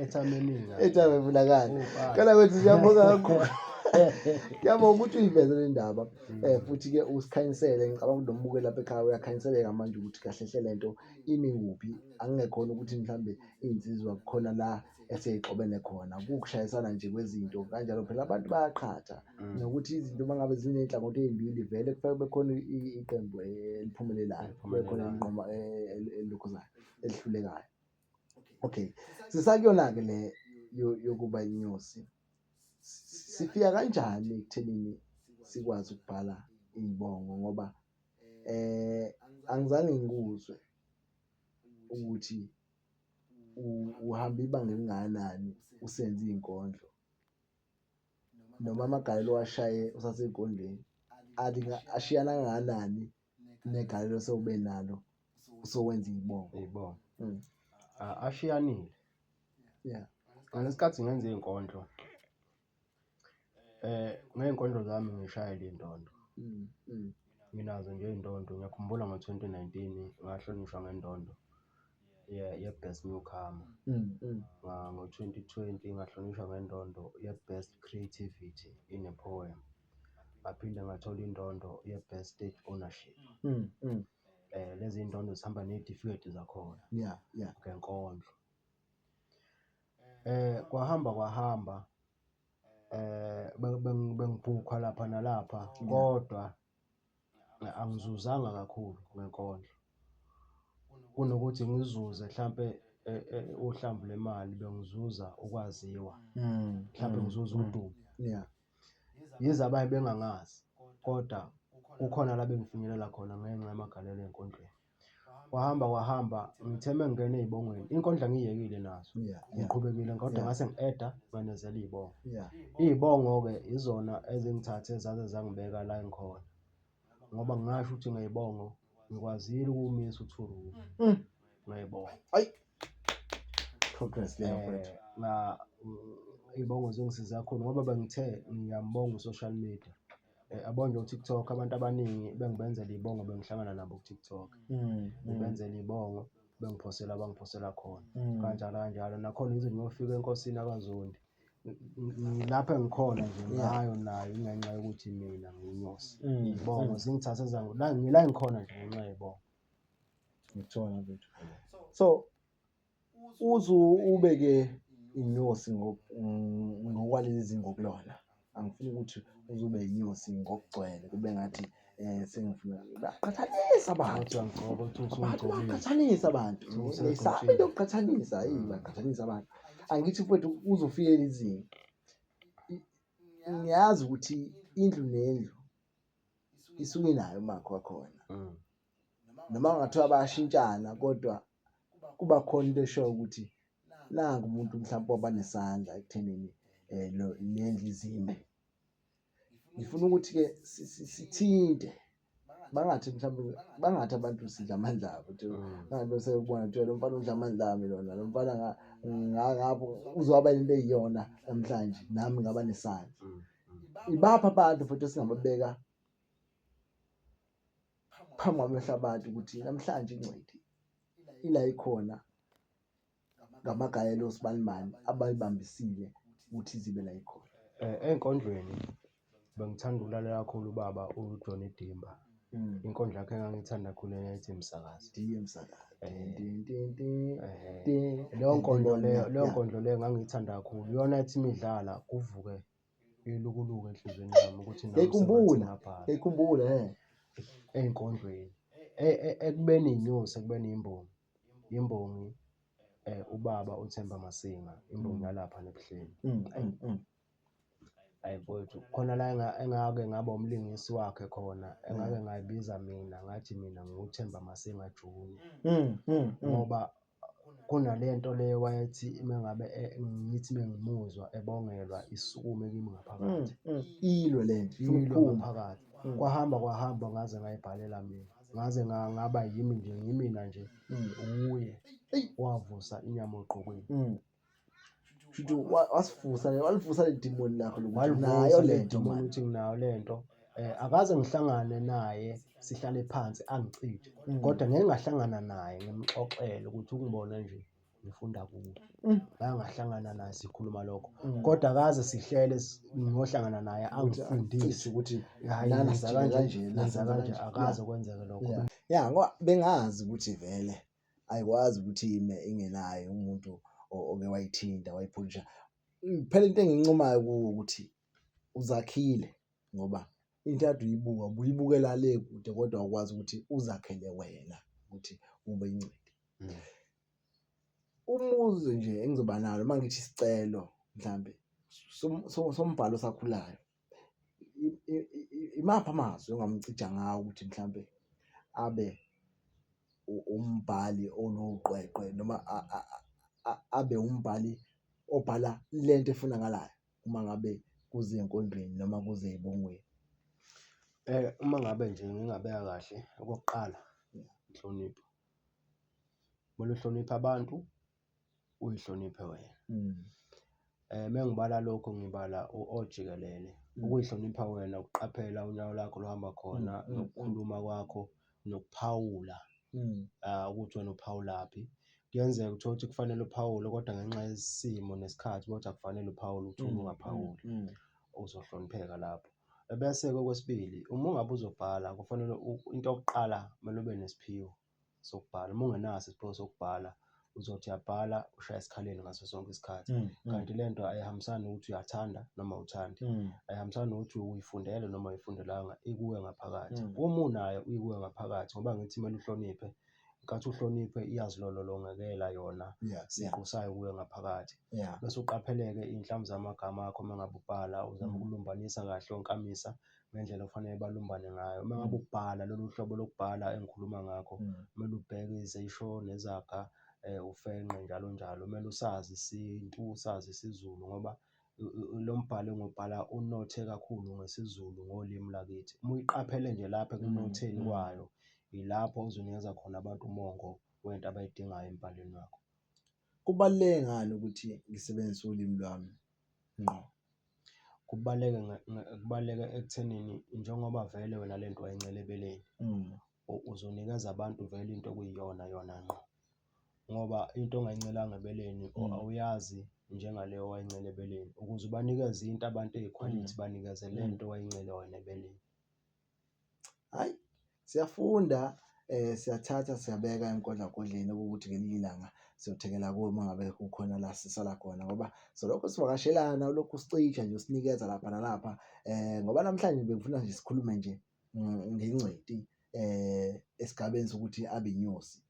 Ethameni la. Ethameni efunakali. Oh, Kana kwethu siyabonga kakhulu. Ngiyabonga ukuthi uyiveze le ndaba. Futhi ke usikhanyisele, ngicabanga ukuthi nombukeli lapha ekhaya uyakhanyiseleka manje ukuthi kahle hle lento imi kuphi. Angingekhona ukuthi mhlambe iy'nsizwa kukhona la eseyixobene khona, kuwukushayisana nje kwezinto kanjalo. Phela abantu bayaqhatha nokuthi izinto uma ngabe ziney'nhlangothi ey'mbili vele kufanele kube khona iqembu eliphumelelayo, kube khona inqoma elokhuzayo, elihlulekayo. Okay, sisakuyona-ke le yokuba inyosi. Sifika kanjani ekuthenini sikwazi ukubhala iy'bongo ngoba angizange ngikuzwe ukuthi uhamba ibanga elingakanani usenza iy'nkondlo noma amagalelo owashaye usasey'nkondlweni ashiyana kangakanani negalelo sewube nalo usowenza iy'bongo. Iy'bongo. Ashiyanile. Ngalesikhathi ngenza iy'nkondlo, ngey'nkondlo zami ngishayela iy'ndondo. Nginazo nje iy'ndondo, ngiyakhumbula ngo-2019 ngahlonishwa ngendondo ye-Best Newcomer. Ngo-2020 ngahlonishwa ngendondo ye-Best Creativity in a Poem. Ngaphinde ngathola indondo ye-Best Stage Ownership. Lezi iy'ndondo zihamba ney'tifiketi zakhona. Ngenkondlo. Kwahamba kwahamba, Bengibhukhwa lapha nalapha kodwa angizuzanga kakhulu ngenkondlo. Kunokuthi ngizuze hlampe uhlamvu lemali bengizuza ukwaziwa, mhlampe ngizuza udumo. Yize abanye bengangazi kodwa kukhona la bengifinyelela khona ngenxa yamagalelo ey'nkondlweni. Kwahamba kwahamba ngithe uma ngingena ey'bongweni, inkondlo angiyekile nazo. Ngiqhubekile kodwa ngase ngi-add-a nganezela iy'bongo. Iy'bongo-ke izona ezingithathe zaze zangibeka la engikhona. Ngoba ngingasho ukuthi ngey'bongo ngikwazile ukuwumisa uThuruku. Ngey'bongo. Ayi. Progress leyo mfowethu. Iy'bongo zingisize kakhulu ngoba bengithe ngiyambonga u-social media. Yabo nje u-TikTok abantu abaningi bengibenzela iy'bongo bengihlangana nabo ku-TikTok. Ngibenzela iy'bongo bengiphosela abangiphosela khona. Kanjalo kanjalo. Nakhona ngize ngiyofika enkosini yakwaZondi. Ngilapho engikhona nje ngayo nayo ingenxa yokuthi mina ngiyinyosi. Iy'bongo zingithathe ngila engikhona nje ngenxa yey'bongo. Ngikuthola mfethu. So uze ube-ke inyosi ngokwaleli zinga okulona. Angifuni ukuthi uze ube inyosi ngokugcwele kube ngathi sengifuna baqhathanisa abantu. Abantu baqhathanisa abantu. Ngiyayisaba into yokuqhathanisa, eyi baqhathanisa abantu. Angithi mfowethu uze ufike izinga. Ngiyazi ukuthi indlu nendlu isuke inayo umakhi wakhona. Noma kungathiwa bayashintshana kodwa kuba khona into eshoyo ukuthi nangu umuntu mhlawumpe waba nesandla ekuthenini le ndlu izime. Ngifuna ukuthi-ke sithinte bangathi mhlawumbe bangathi abantu sidla amandla abo nje bangathi bese kubona kuthiwa lo mfana udla amandla ami lona lo mfana ngapho uzoba into eyiyona namhlanje nami ngaba nesandla. Ibaphi abantu futhi esingababeka phambi kwamehlo abantu ukuthi namhlanje ingcweti ila ikhona ngamagalelo osibanibani abayibambisile ukuthi zibe la ikhona. Ey'nkondlweni bengithanda ukulalela kakhulu ubaba uJohnny Dimba. Inkondlo yakhe engangiyithanda kakhulu eyayithi Msakazi. Diye Msakazi. Leyo nkondlo leyo, leyo nkondlo leyo ngangiyithanda kakhulu. Iyona ethi imidlala kuvuke ilukuluku enhliziyweni yami ukuthi nami Ngiyayikhumbula, sengathi ngingabhala. ngiyayikhumbula eh. Ey'nkondlweni. Ekubeni inyosi, ekubeni imbongi. Imbongi ubaba uThemba Masinga, imbongi yalapha neBuhleni. Hhayi mfowethu, khona la engake ngaba umlingisi wakhe khona, engake ngayibiza mina ngathi mina ngiwuThemba Masinga Junior. Ngoba kunale nto le wayethi uma ngabe ngithi uma ngimuzwa ebongelwa isukume kimi ngaphakathi. Ilwe le nto, ifuna Ilwe ukuphuma. ngaphakathi. Kwahamba kwahamba ngaze ngayibhalela mina. Ngaze ngaba yimi nje, ngimina nje wuye wavusa inyama ogqokweni. Shuthi wasivusa walivusa le dimoni lakho lokuthi Walivusa unayo le le nto demon manje. ukuthi nginayo le nto. Akaze ngihlangane naye sihlale phansi angicije. Kodwa ngeke ngahlangana naye ngimxoxele ukuthi ungibone nje ngifunda kuwe. Ngake ngahlangana naye sikhuluma lokho. Kodwa akaze sihlele ngiyohlangana naye Ukuthi angifundise. akucije ukuthi Hhayi, lana nenza sijike kanje, kanje, la nenza senza kanje, kanje. akaze kwenzeke lokho. Ya, ngoba bengazi ukuthi vele ayikwazi ukuthi ime ingenaye umuntu oke wayithinta wayiphulisha. Phela into engincomayo kuwe ukuthi uzakhile ngoba into kade uyibuka ubuyibukela le kude kodwa ukwazi ukuthi uzakhele wena ukuthi ube ingcweti. Umuzi nje engizoba nalo uma ngithi isicelo mhlambe sombhalo osakhulayo imaphi amazwi ongamcija ngawo ukuthi mhlambe abe umbhali onoqweqwe noma abe umbhali obhala lento efunakalayo uma ngabe kuze enkondlweni noma kuze ey'bongweni? Uma ngabe nje ngingabeka kahle, okokuqala inhlonipho. Kumele uhloniphe abantu, uy'hloniphe wena. Uma ngibala lokho ngibala ojikelele. Ukuy'hlonipha wena ukuqaphela unyawo lakho luhamba khona, nokukhuluma kwakho, nokuphawula ukuthi wena uphawulaphi. Kuyenzeka uthole ukuthi kufanele uphawule kodwa ngenxa yesimo nesikhathi kodwa akufanele uphawule, uthule ungaphawuli, uzohlonipheka lapho. Ebese-ke okwesibili, uma ungabe uzobhala kufanele into yokuqala kumele ube nesiphiwo sokubhala. Uma ungenaso isiphiwo sokubhala, Uzothi uyabhala ushaya esikhaleni ngaso sonke isikhathi. Kanti le nto ayihambisani nokuthi uyathanda noma awuthandi. Ayihambisani nokuthi uyifundele noma awuyifundelanga, ikuwe ngaphakathi. Uma unayo ikuwe ngaphakathi ngoba ngithi kumele uhloniphe. Ngenkathi uhloniphe iyazilolongekela yona siqu sayo kuwe ngaphakathi. Bese uqapheleke iy'nhlamvu zamagama akho uma ngabe ubhala, uzame ukulumbanisa kahle onkamisa ngendlela okufanele balumbane ngayo. Uma ngabe ubhala lolu hlobo lokubhala engikhuluma ngakho, kumele ubheke izisho nezaga, ufenqe njalo njalo. Kumele usazi isintu, usazi isiZulu ngoba lo mbhalo engiwubhala unothe kakhulu ngesiZulu ngolimi lwakithi. Uma uyiqaphele nje lapho ekunotheni kwayo, yilapho ozonikeza khona abantu umongo wento abayidingayo embhalweni wakho. Kubaluleke ngani ukuthi ngisebenzise ulimi lwami ngqo? Kubaluleke kubaluleke ekuthenini njengoba vele wena le nto wayincela ebeleni, uzonikeza abantu vele into okuyiyona yona ngqo. Ngoba into ongayincelanga ebeleni awuyazi njengale owayincela ebeleni. Ukuze ubanikeze into abantu eyikhwalithi, banikeze le nto owayincele wena ebeleni. Hhayi, siyafunda siyathatha siyabeka emgodlagodleni okuwukuthi ngelinye ilanga siyothekela kuwo uma ngabe kukhona la sisala khona ngoba solokhu sivakashelana ulokhu usicija nje usinikeza lapha nalapha ngoba namhlanje bengifuna nje sikhulume nje ngengcweti esigabeni sokuthi abe inyosi.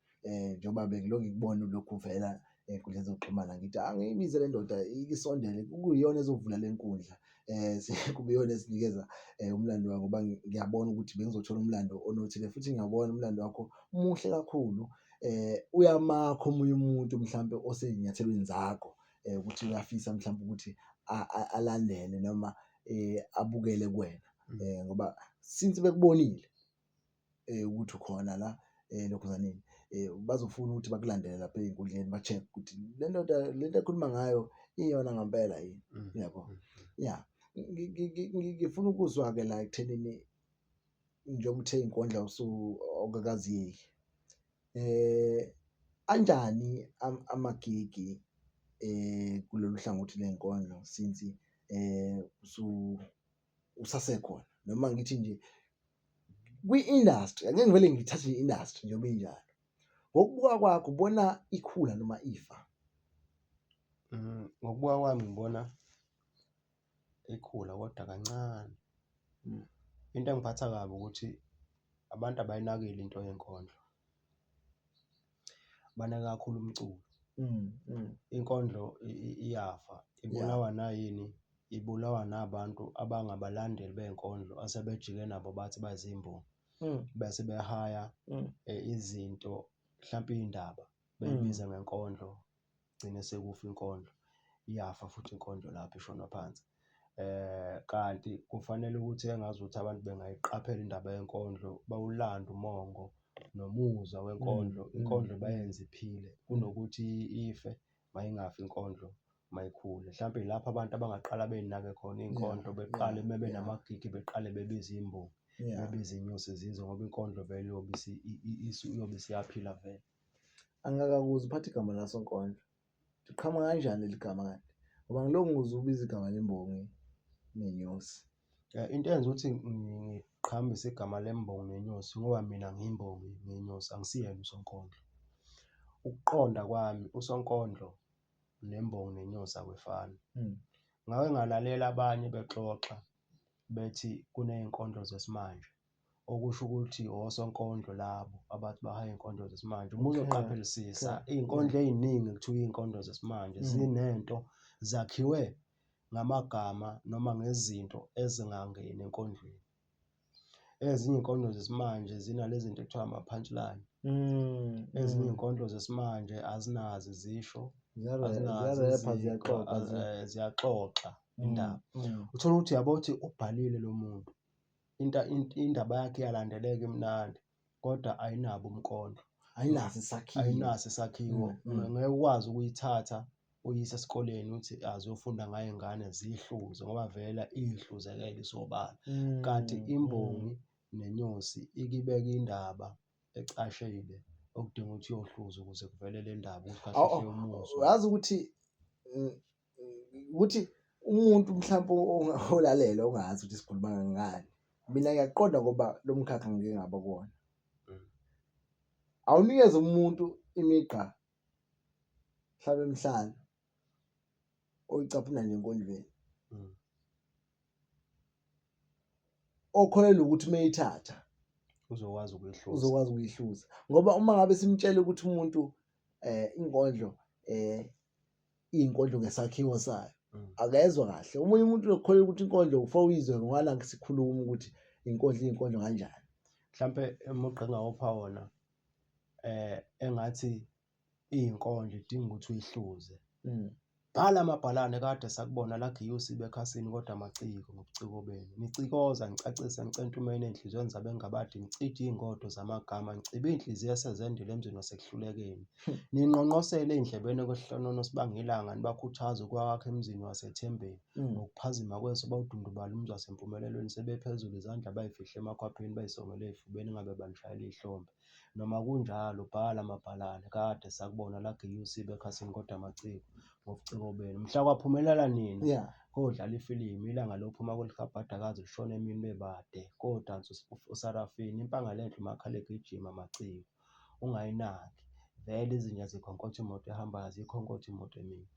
Njengoba bengilokhu ngikubona ulokhu uvela ey'nkundleni zokuxhumana ngithi angiyibize le ndoda isondele kuyiyona ezovula le nkundla kube iyona esinikeza umlando wayo ngoba ngiyabona ukuthi bengizothola umlando onothile futhi ngiyawubona umlando wakho muhle kakhulu. Uyamakha omunye umuntu mhlampe osey'nyathelweni zakho ukuthi uyafisa mhlampe ukuthi alandele noma abukele kuwena ngoba since bekubonile ukuthi ukhona la elokhuzaneni bazofuna ukuthi bakulandele lapha ey'nkundleni ba-check ukuthi le ndoda le nto ekhuluma ngayo iyona ngampela yini, uyabo? Ya, ngifuna ukuzwa-ke la ekuthenini njengoba uthe iy'nkondlo awukakaziyeki anjani amagigi kulolu hlangothi ley'nkondlo since usasekhona noma ngithi nje kwi-industry, ake ngivele ngithathe nje i-industry njengoba injalo. Ngokubuka kwakho ubona ikhula noma ifa? Ngokubuka kwami ngibona ikhula kodwa kancane. Into engiphatha kabi ukuthi abantu abayinakile into yenkondlo. Banake kakhulu umculo. Inkondlo iyafa, ibulawa nayini? Ibulawa nabantu abangabalandeli bey'nkondlo asebejike nabo bathi bazimbongi. Bese behaya izinto hlampe iy'ndaba beyibize ngenkondlo. Gcine sekufa inkondlo, iyafa futhi inkondlo lapho ishona phansi. Kanti kufanele ukuthi engazuthi abantu bengayiqaphela indaba yenkondlo, bawulande umongo nomuzwa wenkondlo, inkondlo bayenze iphile kunokuthi ife, mayingafi inkondlo mayikhule. Mhlampe yilapho abantu abangaqala bey'nake khona iy'nkondlo, beqale uma benamagigi beqale bebize iy'mbongi, bebize iy'nyosi zize ngoba inkondlo vele iyobe iyobe isiyaphila vele. Angikakakuzi uphatha igama lasonkondlo. Liqhamuka kanjani leli gama kanti? Ngoba ngilokhu ngizwa ubiza igama lembongi nenyosi. Into eyenza ukuthi ngiqhambise igama lembongi nenyosi ngoba mina ngiyimbongi ngenyosi angisiyena usonkondlo. Ukuqonda kwami usonkondlo nembongi nenyosi akufani. Ngake ngalalela abanye bexoxa bethi kuney'nkondlo zesimanje. Okusho ukuthi osonkondlo labo abathi bahaya iy'nkondlo zesimanje. Uma uzoqaphelisisa iy'nkondlo ey'ningi kuthiwa iy'nkondlo zesimanje zinento zakhiwe ngamagama noma ngezinto ezingangeni enkondlweni. Ezinye iy'nkondlo zesimanje zinale zinto ekuthiwa ama-punch line. Ezinye iy'nkondlo zesimanje azinazo izisho, azinazo iziqa, ziyaxoxa indaba. Uthole ukuthi uyabo ukuthi ubhalile lo muntu. Into indaba yakhe iyalandeleka imnandi kodwa ayinabo umkondlo. Ayinaso isakhiwo. Ayinaso isakhiwo. Ngeke ukwazi ukuyithatha uyise esikoleni uthi aziyofunda ngayo iy'ngane ziyihluze ngoba vele iyihluzekele isobala. Kanti imbongi nenyosi ikibeka indaba ecashile okudinga ukuthi uyohluza ukuze kuvele le ndaba ukuthi kahle hle umuzwa. Uyazi ukuthi ukuthi umuntu mhlawumpe olalele ongazi ukuthi sikhuluma ngani, mina ngiyaqonda ngoba lo mkhakha ngike ngaba kuwona. Awunikeze umuntu imigqa mhlawumbe emihlanu oyicaphuna nje enkondlweni okholelwa ukuthi uma eyithatha uzokwazi ukuyihluza uzokwazi ukuyihluza ngoba uma ngabe simtshela ukuthi umuntu eh inkondlo eh iyinkondlo ngesakhiwo sayo akezwa kahle omunye umuntu uyokholelwa ukuthi inkondlo ufo uyizwe ngwala sikhuluma ukuthi inkondlo iyinkondlo kanjani. Mhlampe umugqa engawupha wona eh engathi iyinkondlo idinga ukuthi uyihluze. Bhala amabhalane kade sakubona lagiya usiba ekhasini kodwa amaciko ngobuciko benu. Nicikoza nicacisa nicentumene ey'nhliziyweni zabengabadi nicija iy'ngodo zamagama nicibe iy'nhliziyo esezendile emzini wasekuhlulekeni. Ninqonqosele ey'ndlebeni okwesihlonono sibanga ilanga nibakhuthaze ukwakha emzini wasethembeni. Ngokuphazima kweso bawudundubala umuzi wasempumelelweni sebephezulu izandla bayifihle emakhwapheni bayisongele ey'fubeni ingabe banishayela ihlombe. Noma kunjalo bhala mabhalane kade sakubona lagiya usiba ekhasini kodwa amaciko ngobuciko benu. Mhla kwaphumelela nina Yeah. kodlala ifilimu ilanga lophuma kwelihabhadakazi lishona emini bebade kodansa usarafini impangala enhle umakhala egijima amaciko ungayinaki vele izinja zikhonkotha imoto ehambayo aziyikhonkotha imoto emile.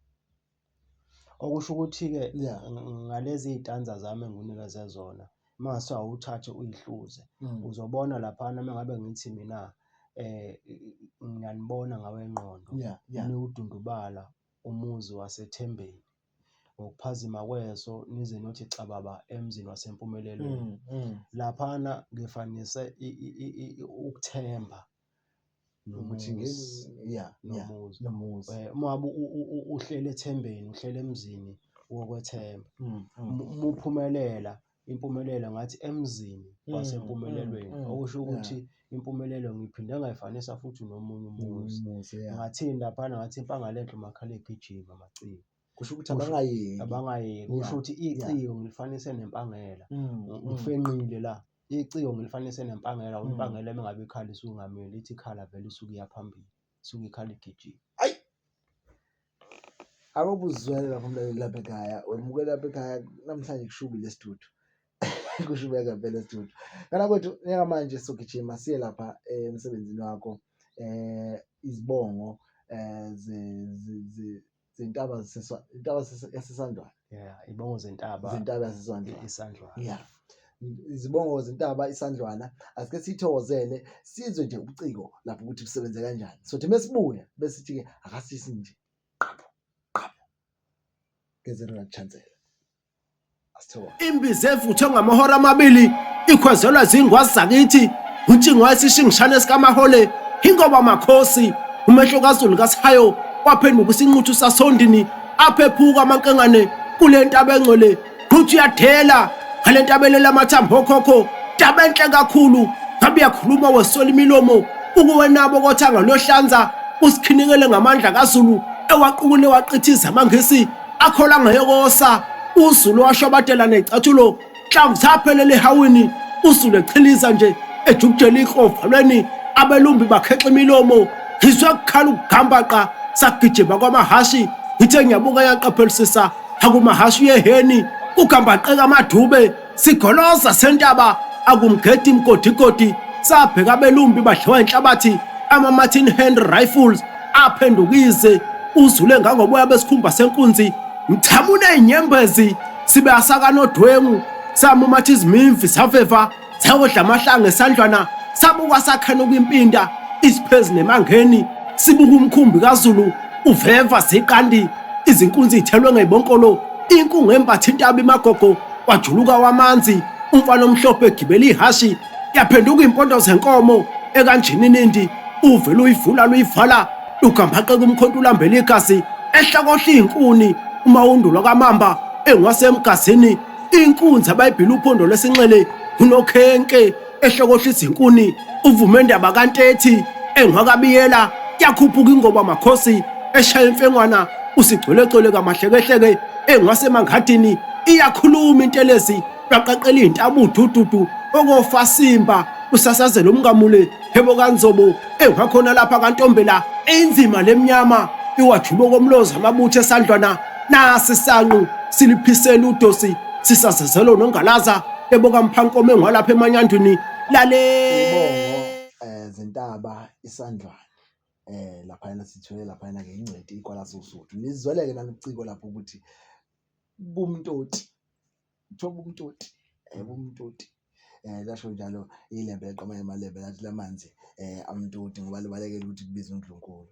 Okusho ukuthi-ke Yeah. ngalezi iy'tanza zami engikunikeze zona uma ngase awuthathe uyihluze uzobona laphana uma ngabe ngithi mina ngiyanibona ngawengqondo Yeah, yeah. niwudundubala umuzi waseThembeni ngokuphazima kweso nize nothi cababa emzini waseMpumelelweni. Laphana ngifanise ukuthemba Ukuthi nomuzi. yeah, yeah, Nomuzi. nomuzi. Uma ngabe uhleli ethembeni, uhleli emzini wokwethemba. Uma uphumelela, impumelelo ngathi emzini wasempumelelweni, okusho ukuthi impumelelo ngiphinde ngayifanisa futhi nomunye umuzi. Nomuzi, yeah. Ngathini laphana, ngathi impangala enhle umakhala egijima amaciko. Kusho ukuthi abangayeki. Abangayeki. Kusho ukuthi iciko ngilifanise nempangela. Ngifenqile la. Iciko ngilifanise nempangela, impangela uma ngabe ikhala isuke ingamile, ithi ikhala vele isuke iya phambili, isuke ikhala igijima. Ayi! Akubuzwele lapho mlaleli lapha ekhaya, wemukela lapha ekhaya namhlanje kushubile studio. Kushube ngempela studio. Kana kwethu njengamanje sogijima siye lapha emsebenzini wakho izibongo zentaba intaba yasesandlwana. Yeah, ibongo zentaba. Zentaba yasesandlwana. Isandlwana. Yeah. Izibongo zentaba isandlwana asike sithokozele sizwe nje ubuciko lapho ukuthi busebenze kanjani. Sothi mesibuya besithi ke akasisi nje qaphu qaphu ngezero chancellor. Asithokoze. Imbiza evuthwe ngamahora amabili ikhwezelwa zingwazi zakithi untshingo wayesishingishane sikamahole ingoba makhosi umehlo kaZulu kaSihayo waphenduka isinquthu sasondini aphephuka amankengane kule ntaba engcwele futhi uyathela ngale ntabelela amathambo okhokho taba enhle kakhulu ngabe uyakhuluma wesola imilomo ukuwenabo kothanga luyohlanza usikhinikele ngamandla kaZulu ewaqukule waqithiza amangisi akhola ngayokosa uZulu washwabadela necathulo nhlamvu zaphelela ehawini uZulu echiliza nje ejukujela ikrovalweni abelumbi bakhexa imilomo ngizwe kukhala ukugambaqa sagijima kwamahashi ngithe ngiyabuka yaqaphelisisa akumahashu yeheni kugambaqeka amadube sigoloza sentaba akumgedi imgodigodi sabheka abelumbi badliwa inhlabathi ama-Martin Henry rifles aphendukize uzule ngangoboya besikhumba senkunzi mthamune inyembezi sibe asakanodwengu samumatha izimimvi saveva sayodla amahlanga esandlwana sabuka sakhanuka impinda isiphezi nemangeni sibuka umkhumbi kaZulu uveva ziqandi izinkunzi ithelwe ngeybonkolo inkungu embatha intaba imagogo kwajuluka wamanzi umfana omhlophe egibela ihashi yaphenduka impondo zenkomo ekanjininindi uvele uyivula luyivala lugambaqeka umkhonto ulambela igazi ehlokohla izinkuni umawundulo kamamba engwasemgazini inkunzi abayibhila uphondo lwesinxele unokhenke ehlokohla izinkuni uvume ndaba kantethi engwakabiyela yakhuphuka ingoba makhosi eshaya imfengwana usigcwelegcwele kamahlekehleke engwasemangadini iyakhuluma intelezi lwaqaqela iy'ntaba udududu okofasimba usasazela umngamule hebo kanzobo engwakhona lapha kantombela inzima lemnyama iwajuba okomlozi amabutho esandlwana nasi isanqu siliphisela udosi sisazezelo nongalaza ebokamphankomo engwalapha emanyandwini lale Ibongo zentaba isandlwana. eh laphayana sithwele laphayana ke ingcweti ikwalaSosuthu nizweleke nanobuciko lapho ukuthi bumtoti kuthiwa bumtoti eh bumtoti eh lasho njalo ilembe leqoma emalembe lathi lamanzi eh amtoti ngoba libalekela ukuthi kubiza uNdlunkulu.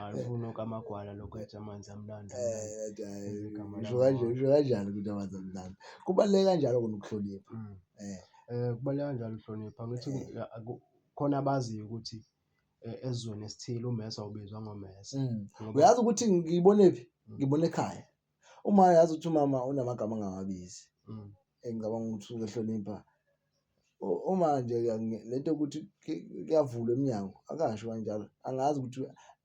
Alifuni okamagwala lokho ethi amanzi amnandi. Eh, usho kanje usho kanjani ukuthi amanzi amnandi. Kubaluleke kanjalo kona ukuhlonipha. Mm. Eh eh kubaluleke kanjalo ukuhlonipha ngithi khona abaziyo ukuthi ezweni esithile umese awubizwa ngomese. Mm. Uyazi ukuthi ngibonephi? Ngibone ekhaya. Uma yazi ukuthi umama unamagama angawabizi. Mm. Engicabanga ukuthi usuke ehlonipha. Uma nje lento yokuthi kuyavulwa emnyango akasho kanjalo. Angazi ukuthi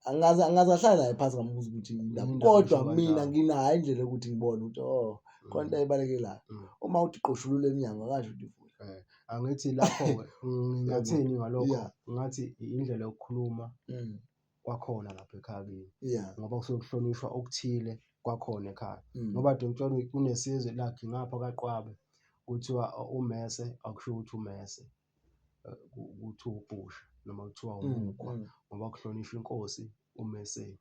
angaze angaze ngahlala naye phansi ngambuza ukuthi yini Yini indaba kodwa usho mina kanjalo? nginayo indlela yokuthi ngibone ukuthi oh khona into ayibalekelayo. Uma uthi qoshulula emnyango akasho ukuthi ivule. Angithi lapho-ke ngingathini ngalokho? Ngathi indlela yokukhuluma kwakhona lapha ekhaya kimi ngoba kusuke kuhlonishwa okuthile kwakhona ekhaya. Ngoba kade ngitshela kunesizwe lakhe ngapha kaQwabe kuthiwa umese akusho ukuthi umese kuthiwa ubhusha noma kuthiwa umukhwa ngoba kuhlonishwa inkosi umese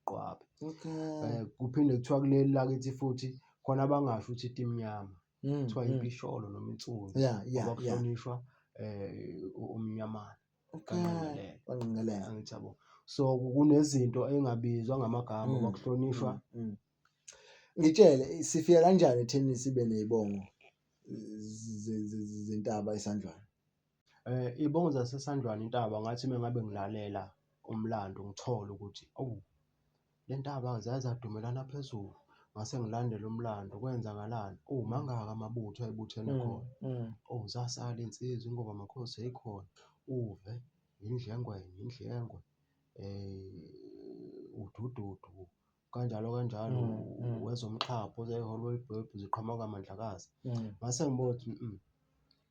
Qwabe. Okay. Kuphinde kuthiwa kuleli lakithi futhi khona abangasho ukuthi iti imnyama. Kuthiwa impisholo noma insundu ngoba kuhlonishwa umnyamana. Okay. Kwanqinqeleka. Angithi yabo. So kunezinto engabizwa ngamagama ngoba kuhlonishwa. Ngitshele sifika kanjani ekutheni sibe nezibongo zentaba eSandlwana? Iy'bongo zaseSandlwana intaba ngathi uma ngabe ngilalela umlando ngithole ukuthi awu le ntaba zaze zadumelana phezulu, ngase ngilandela umlando kwenzakalani, oh mangaka amabutho ayebuthene khona, oh zasala iy'nsizwa ingoba amakhosi yayikhona, uve, indlengwenya, indlengwe, udududu. Kanjalo kanjalo wezomxhapho zeholwa ibhebhu ziqhamuka Mandlakazi. Ngase ngibona ukuthi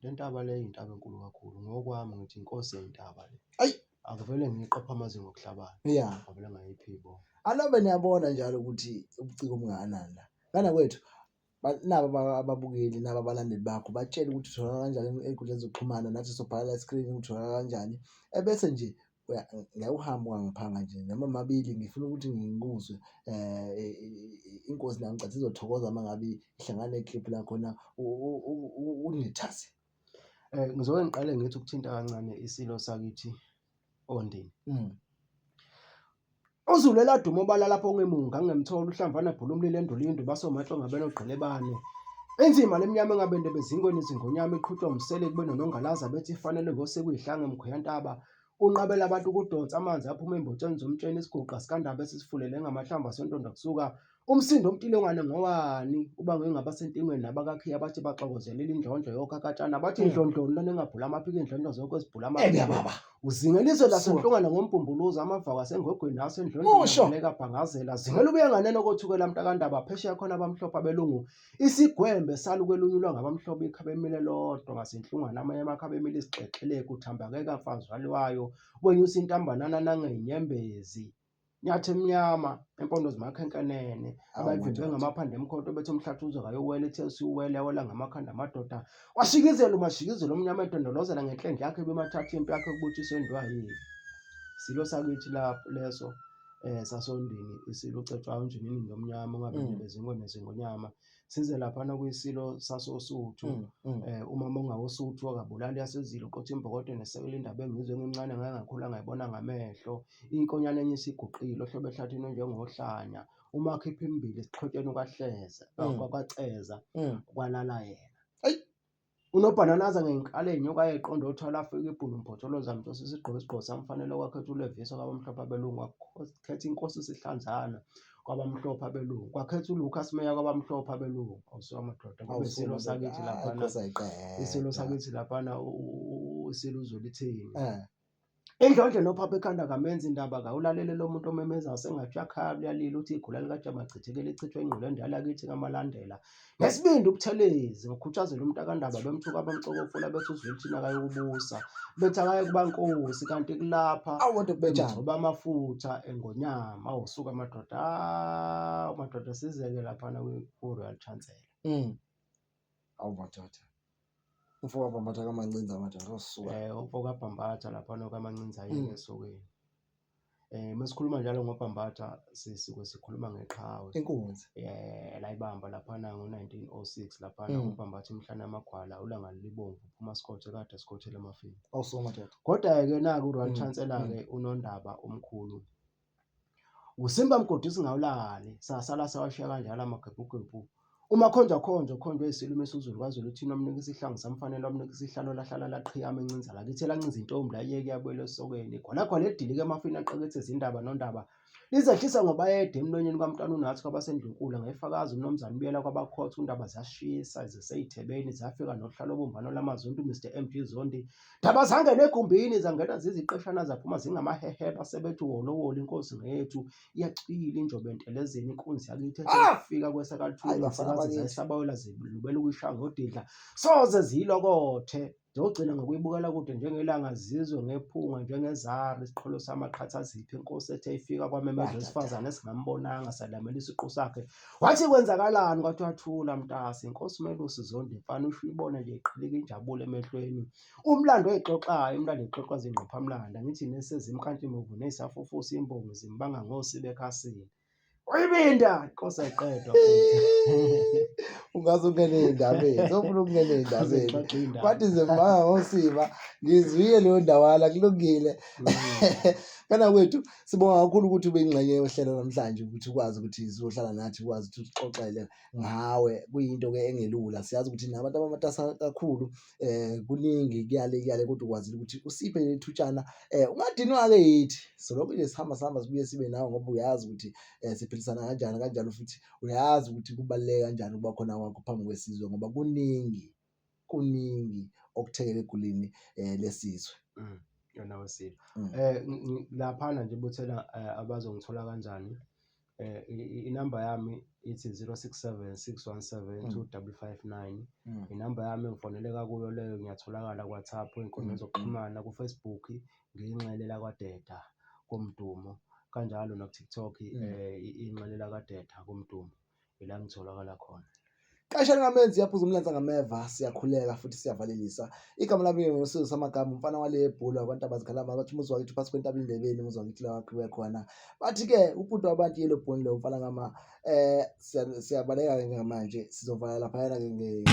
le ntaba le iyintaba enkulu kakhulu ngokwami ngithi inkosi yey'ntaba le. Ayi. Akuvele ngiyiqophe amazinga okuhlabana. Ngavele ngayipha iy'bongo. Alobe niyabona njalo ukuthi ubuciko obungakanani la. Ngane kwethu naba ababukeli naba abalandeli bakho batshele ukuthi utholakala kanjani ey'nkundleni zokuxhumana nathi sobhala la eskrinini ukuthi utholakala kanjani. Ebese nje ngeke uhambe ungangiphanga nje noma mabili ngifuna ukuthi ngikuzwe inkosi nami ngicathi izothokoza uma ngabe ihlangana ne-clip la khona unethase. Ngizoke ngiqale ngithi ukuthinta kancane isilo sakithi oNdini. UZulu eladuma obala lapho ongemunga ngemthola uhlamvana bhula umlilo endulindu basomahlonga benogqelebane. Inzima lemnyama engabende bezingweni izingonyama iqhutshwa umsele kube nonongalaza bethi ifanele ngosekuyihlanga emkhuyantaba. Unqabela abantu ukudonsa amanzi aphuma embotsheni zomtsheni isiguqa sikandaba esisifulele ngamahlamvu asentondo kusuka Umsindo omtilongwane ngowani uba ngingabasentingweni nabakakhiya bathi baxokozelela indlondlo yokhakatshana bathi indlondloni lona engabhula amaphiko indlondlo zonke ezibhula Ebiya amaphiko baba. uzingeliswe lasenhlungwana ngombumbuluza amavaka asengwegweni Usho. nasendlondlweni bhangazela zingela ubuye nganeno kothukela mntakandaba phesheya khona abamhlophe abelungu isigwembe salukelunyulwa ngabamhlophe ikhabe emile lodwa ngasenhlungwana amanye amakhabe emile izixexeleke uthambakeka mfazwaliwayo wenyusa intambanana nangey'nyembezi Nyathi emnyama, impondo zimakhenkenene, abayivimbe ngamaphanda emkhonto bethi umhlathuzo kayowela ithe usuwele yawela ngamakhanda amadoda. Washikizela umashikizela omnyama edondolozela ngenhlendla yakhe ebimathatha impi yakhe ukubuthiswa endwayini. Isilo sakithi lapho leso sasondini isilo uCetshwayo unjinini ngomnyama ungabe bezingwe nezingonyama. Size laphana kwisilo sasoSuthu umama ongawosuthu akabulali yasezile uqotha imbokodo nesekela indaba engizwe ngimncane ngake ngakhula ngayibona ngamehlo inkonyane enye isiguqile ohlobo ehlathini onjengohlanya uma khipha imbili esixhotsheni kwahleza kwaceza kwalala yena. Ayi. Unobhananaza ngenkala enyoka ayeqonda othwala afika ibhunu mbhotholoza mntosi isigqoko isigqoko samfanele kwakhetha uLevisa kwabamhlophe abelungu kwakhetha inkosi sihlanzana kwabamhlophe abelungu kwakhetha uLucas Meyer kwabamhlophe abelungu awusuka madoda kube isilo sakithi laphana isilo sakithi laphana isilo uZwelithini Indlondlo nophapha ekhanda kamenzi indaba kawulalele lo muntu omemezayo sengathi uyakhala uyalila uthi igula likajama chithekele ichithwe ingqulu endala kithi kamalandela ngesibindi ubuthelezi ngokhuthazela umntakandaba bemthuka bamcokofula bethi uzwelithini akayokubusa bethi akaye kubankosi kanti kulapha Awu kodwa kubetshana. bemgcoba amafutha engonyama awusuka amadoda awu madoda sizeke laphana ku-royal chancellor Awu madoda. Umfo kaBhambatha kaMancinza manje ngizosuka. Umfo kaBhambatha laphana kaMancinza ayeke esokeni. Mesikhuluma njalo ngoBhambatha sisuke sikhuluma ngeqhawe. Inkunzi. Layibamba laphana ngo-1906 laphana uBhambatha imhlane amagwala ulanga libomvu uphuma sikhothe kade sikhothele emafini. Awusuka madoda. Kodwa-ke naku uRoyal Chancellor-ke uNondaba omkhulu. Usimba mgodi singawulali sasala sawashiya kanjalo amagebhugebhu. Uma khonjwa khonjwa khonjwe isilume esizulu kwaZulu uthini wamnika isihlangu samfanele wamnika isihlalo lahlala laqhiyama encinza lakithi elancinza intombi layeke yabuyela esokeni igwalagwala elidilika emafini aqekethe izindaba nondaba lizehlisa ngobayede emlonyeni kwamntwana unathi kwabasendlunkulu angayifakazi umnumzane ubuyela kwabakhotha undaba ziyashisa ziseyithebeni ziyafika nohlalo obumbano lamazuntu Mr MG Zondi Ndaba zangena egumbini zangena ziziqeshana zaphuma zingamaheheba sebethi wolowolo inkosi ngeyethu iyacwila injobe entelezini inkunzi yakithi ethi Ah! ifika Hayi, kwesakaluthuli bafana insikazi bakithi. zayisabawela zilubela ukuyishaya ngodidla soze ziyilokothe zogcina ngokuyibukela kude njengelanga zizwe ngephunga njengezari isiqholo samaqhathaziphi inkosi ethe ifika kwamemeza Badada. wesifazane esingambonanga salamela isiqu sakhe wathi kwenzakalani kwathiwa thula mntase inkosi umelusi zonde mfana usho uyibona nje iqhilika injabulo emehlweni umlando oyixoxayo umlando ixoxwa zingqophamlando angithi nesezimkantshimovu nezisafufusa imbongi zimbanga ngosiba ekhasini uyibinda inkosi ayiqedwa futhi Ungaze ungene ey'ndabeni, sofuna ukungena ey'ndabeni. Uzoxoxa indaba. Bathi zimbanga ngosiba, ngizwile leyo ndawana kulungile. Kana kwethu sibonga kakhulu ukuthi ube ingxenye yohlelo namhlanje ukuthi ukwazi ukuthi sizohlala nathi ukwazi ukuthi usixoxele ngawe kuyinto-ke engelula. Siyazi ukuthi nabantu abamatasa kakhulu kuningi kuyale kuyale kodwa ukwazile ukuthi usiphe leli thutshana ungadinwa-ke yithi. Solokhu nje sihamba sihamba sibuye sibe nawe ngoba uyazi ukuthi siphilisana kanjani kanjalo futhi uyazi ukuthi kubaluleke kanjani ukuba khona kwakho phambi kwesizwe ngoba kuningi kuningi okuthekela egulini lesizwe. Yona wesilo. Laphana nje buthela abazongithola kanjani? Inamba yami ithi 067 617 2559. Inamba yami engifoneleka kuyo leyo ngiyatholakala ku-WhatsApp, ey'nkundleni zokuxhumana, ku-Facebook ngiyinxele lakwaDeda koMdumo. Kanjalo naku-TikTok inxele lakwaDeda koMdumo. Ila ngitholakala khona. Qasha lingamenzi yaphuza umlansa ngameva siyakhuleka futhi siyavalelisa. Igama lami nguSizwe Samagama umfana wale ebhula abantu abazikhalama bathi umuzi wakithi phasi kwentaba indebeni umuzi wakithi la wakhiwe khona. Bathi ke ubhuti wabantu yellow bone lo mfana ngama siyabaleka ke njengamanje sizovala laphayana ke nge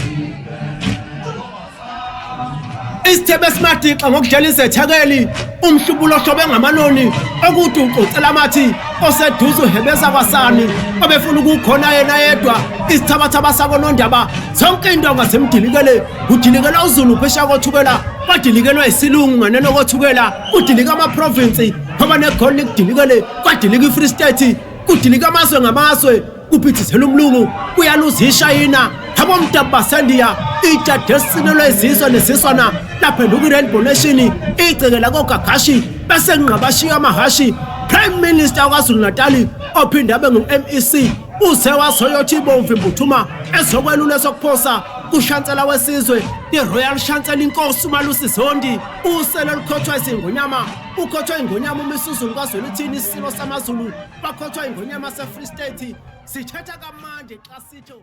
Isithebe esimadixa ngokudlela izethekeli umhlubulo ohlobe ngamanoni okuthi uconsela amathi oseduze uhebeza kwasani obefuna ukukhona yena yedwa isithabathaba sakonondaba zonke intonga zimdilikele kudilikela uzulu phesha kothukela kwadilikelwa isilungu nganeno kothukela kudilika amaprovinsi kwaba negoli likudilikele kwadilika ifree state kudilika amazwe ngamazwe kuphithizela umlungu kuyaluza ishayina abomdabu basendiya ijade esinelwa izizwe neziswana laphenduka i-rainbow nation igceke lakogagashi bese kunqabashiya amahashi prime minister wakwazulu-natali ophinde abe ngu-mec uze wasoyothi ibomvu imbuthuma ezokwelula esokuphosa kushansela wesizwe i-royal shansela inkosi umalusi zondi usele olukhothwa izingonyama ukhothwa ingonyama umisuzulu kwazwelithini isilo samazulu bakhothwa ingonyama se-free state sithetha kamandi xa sitho.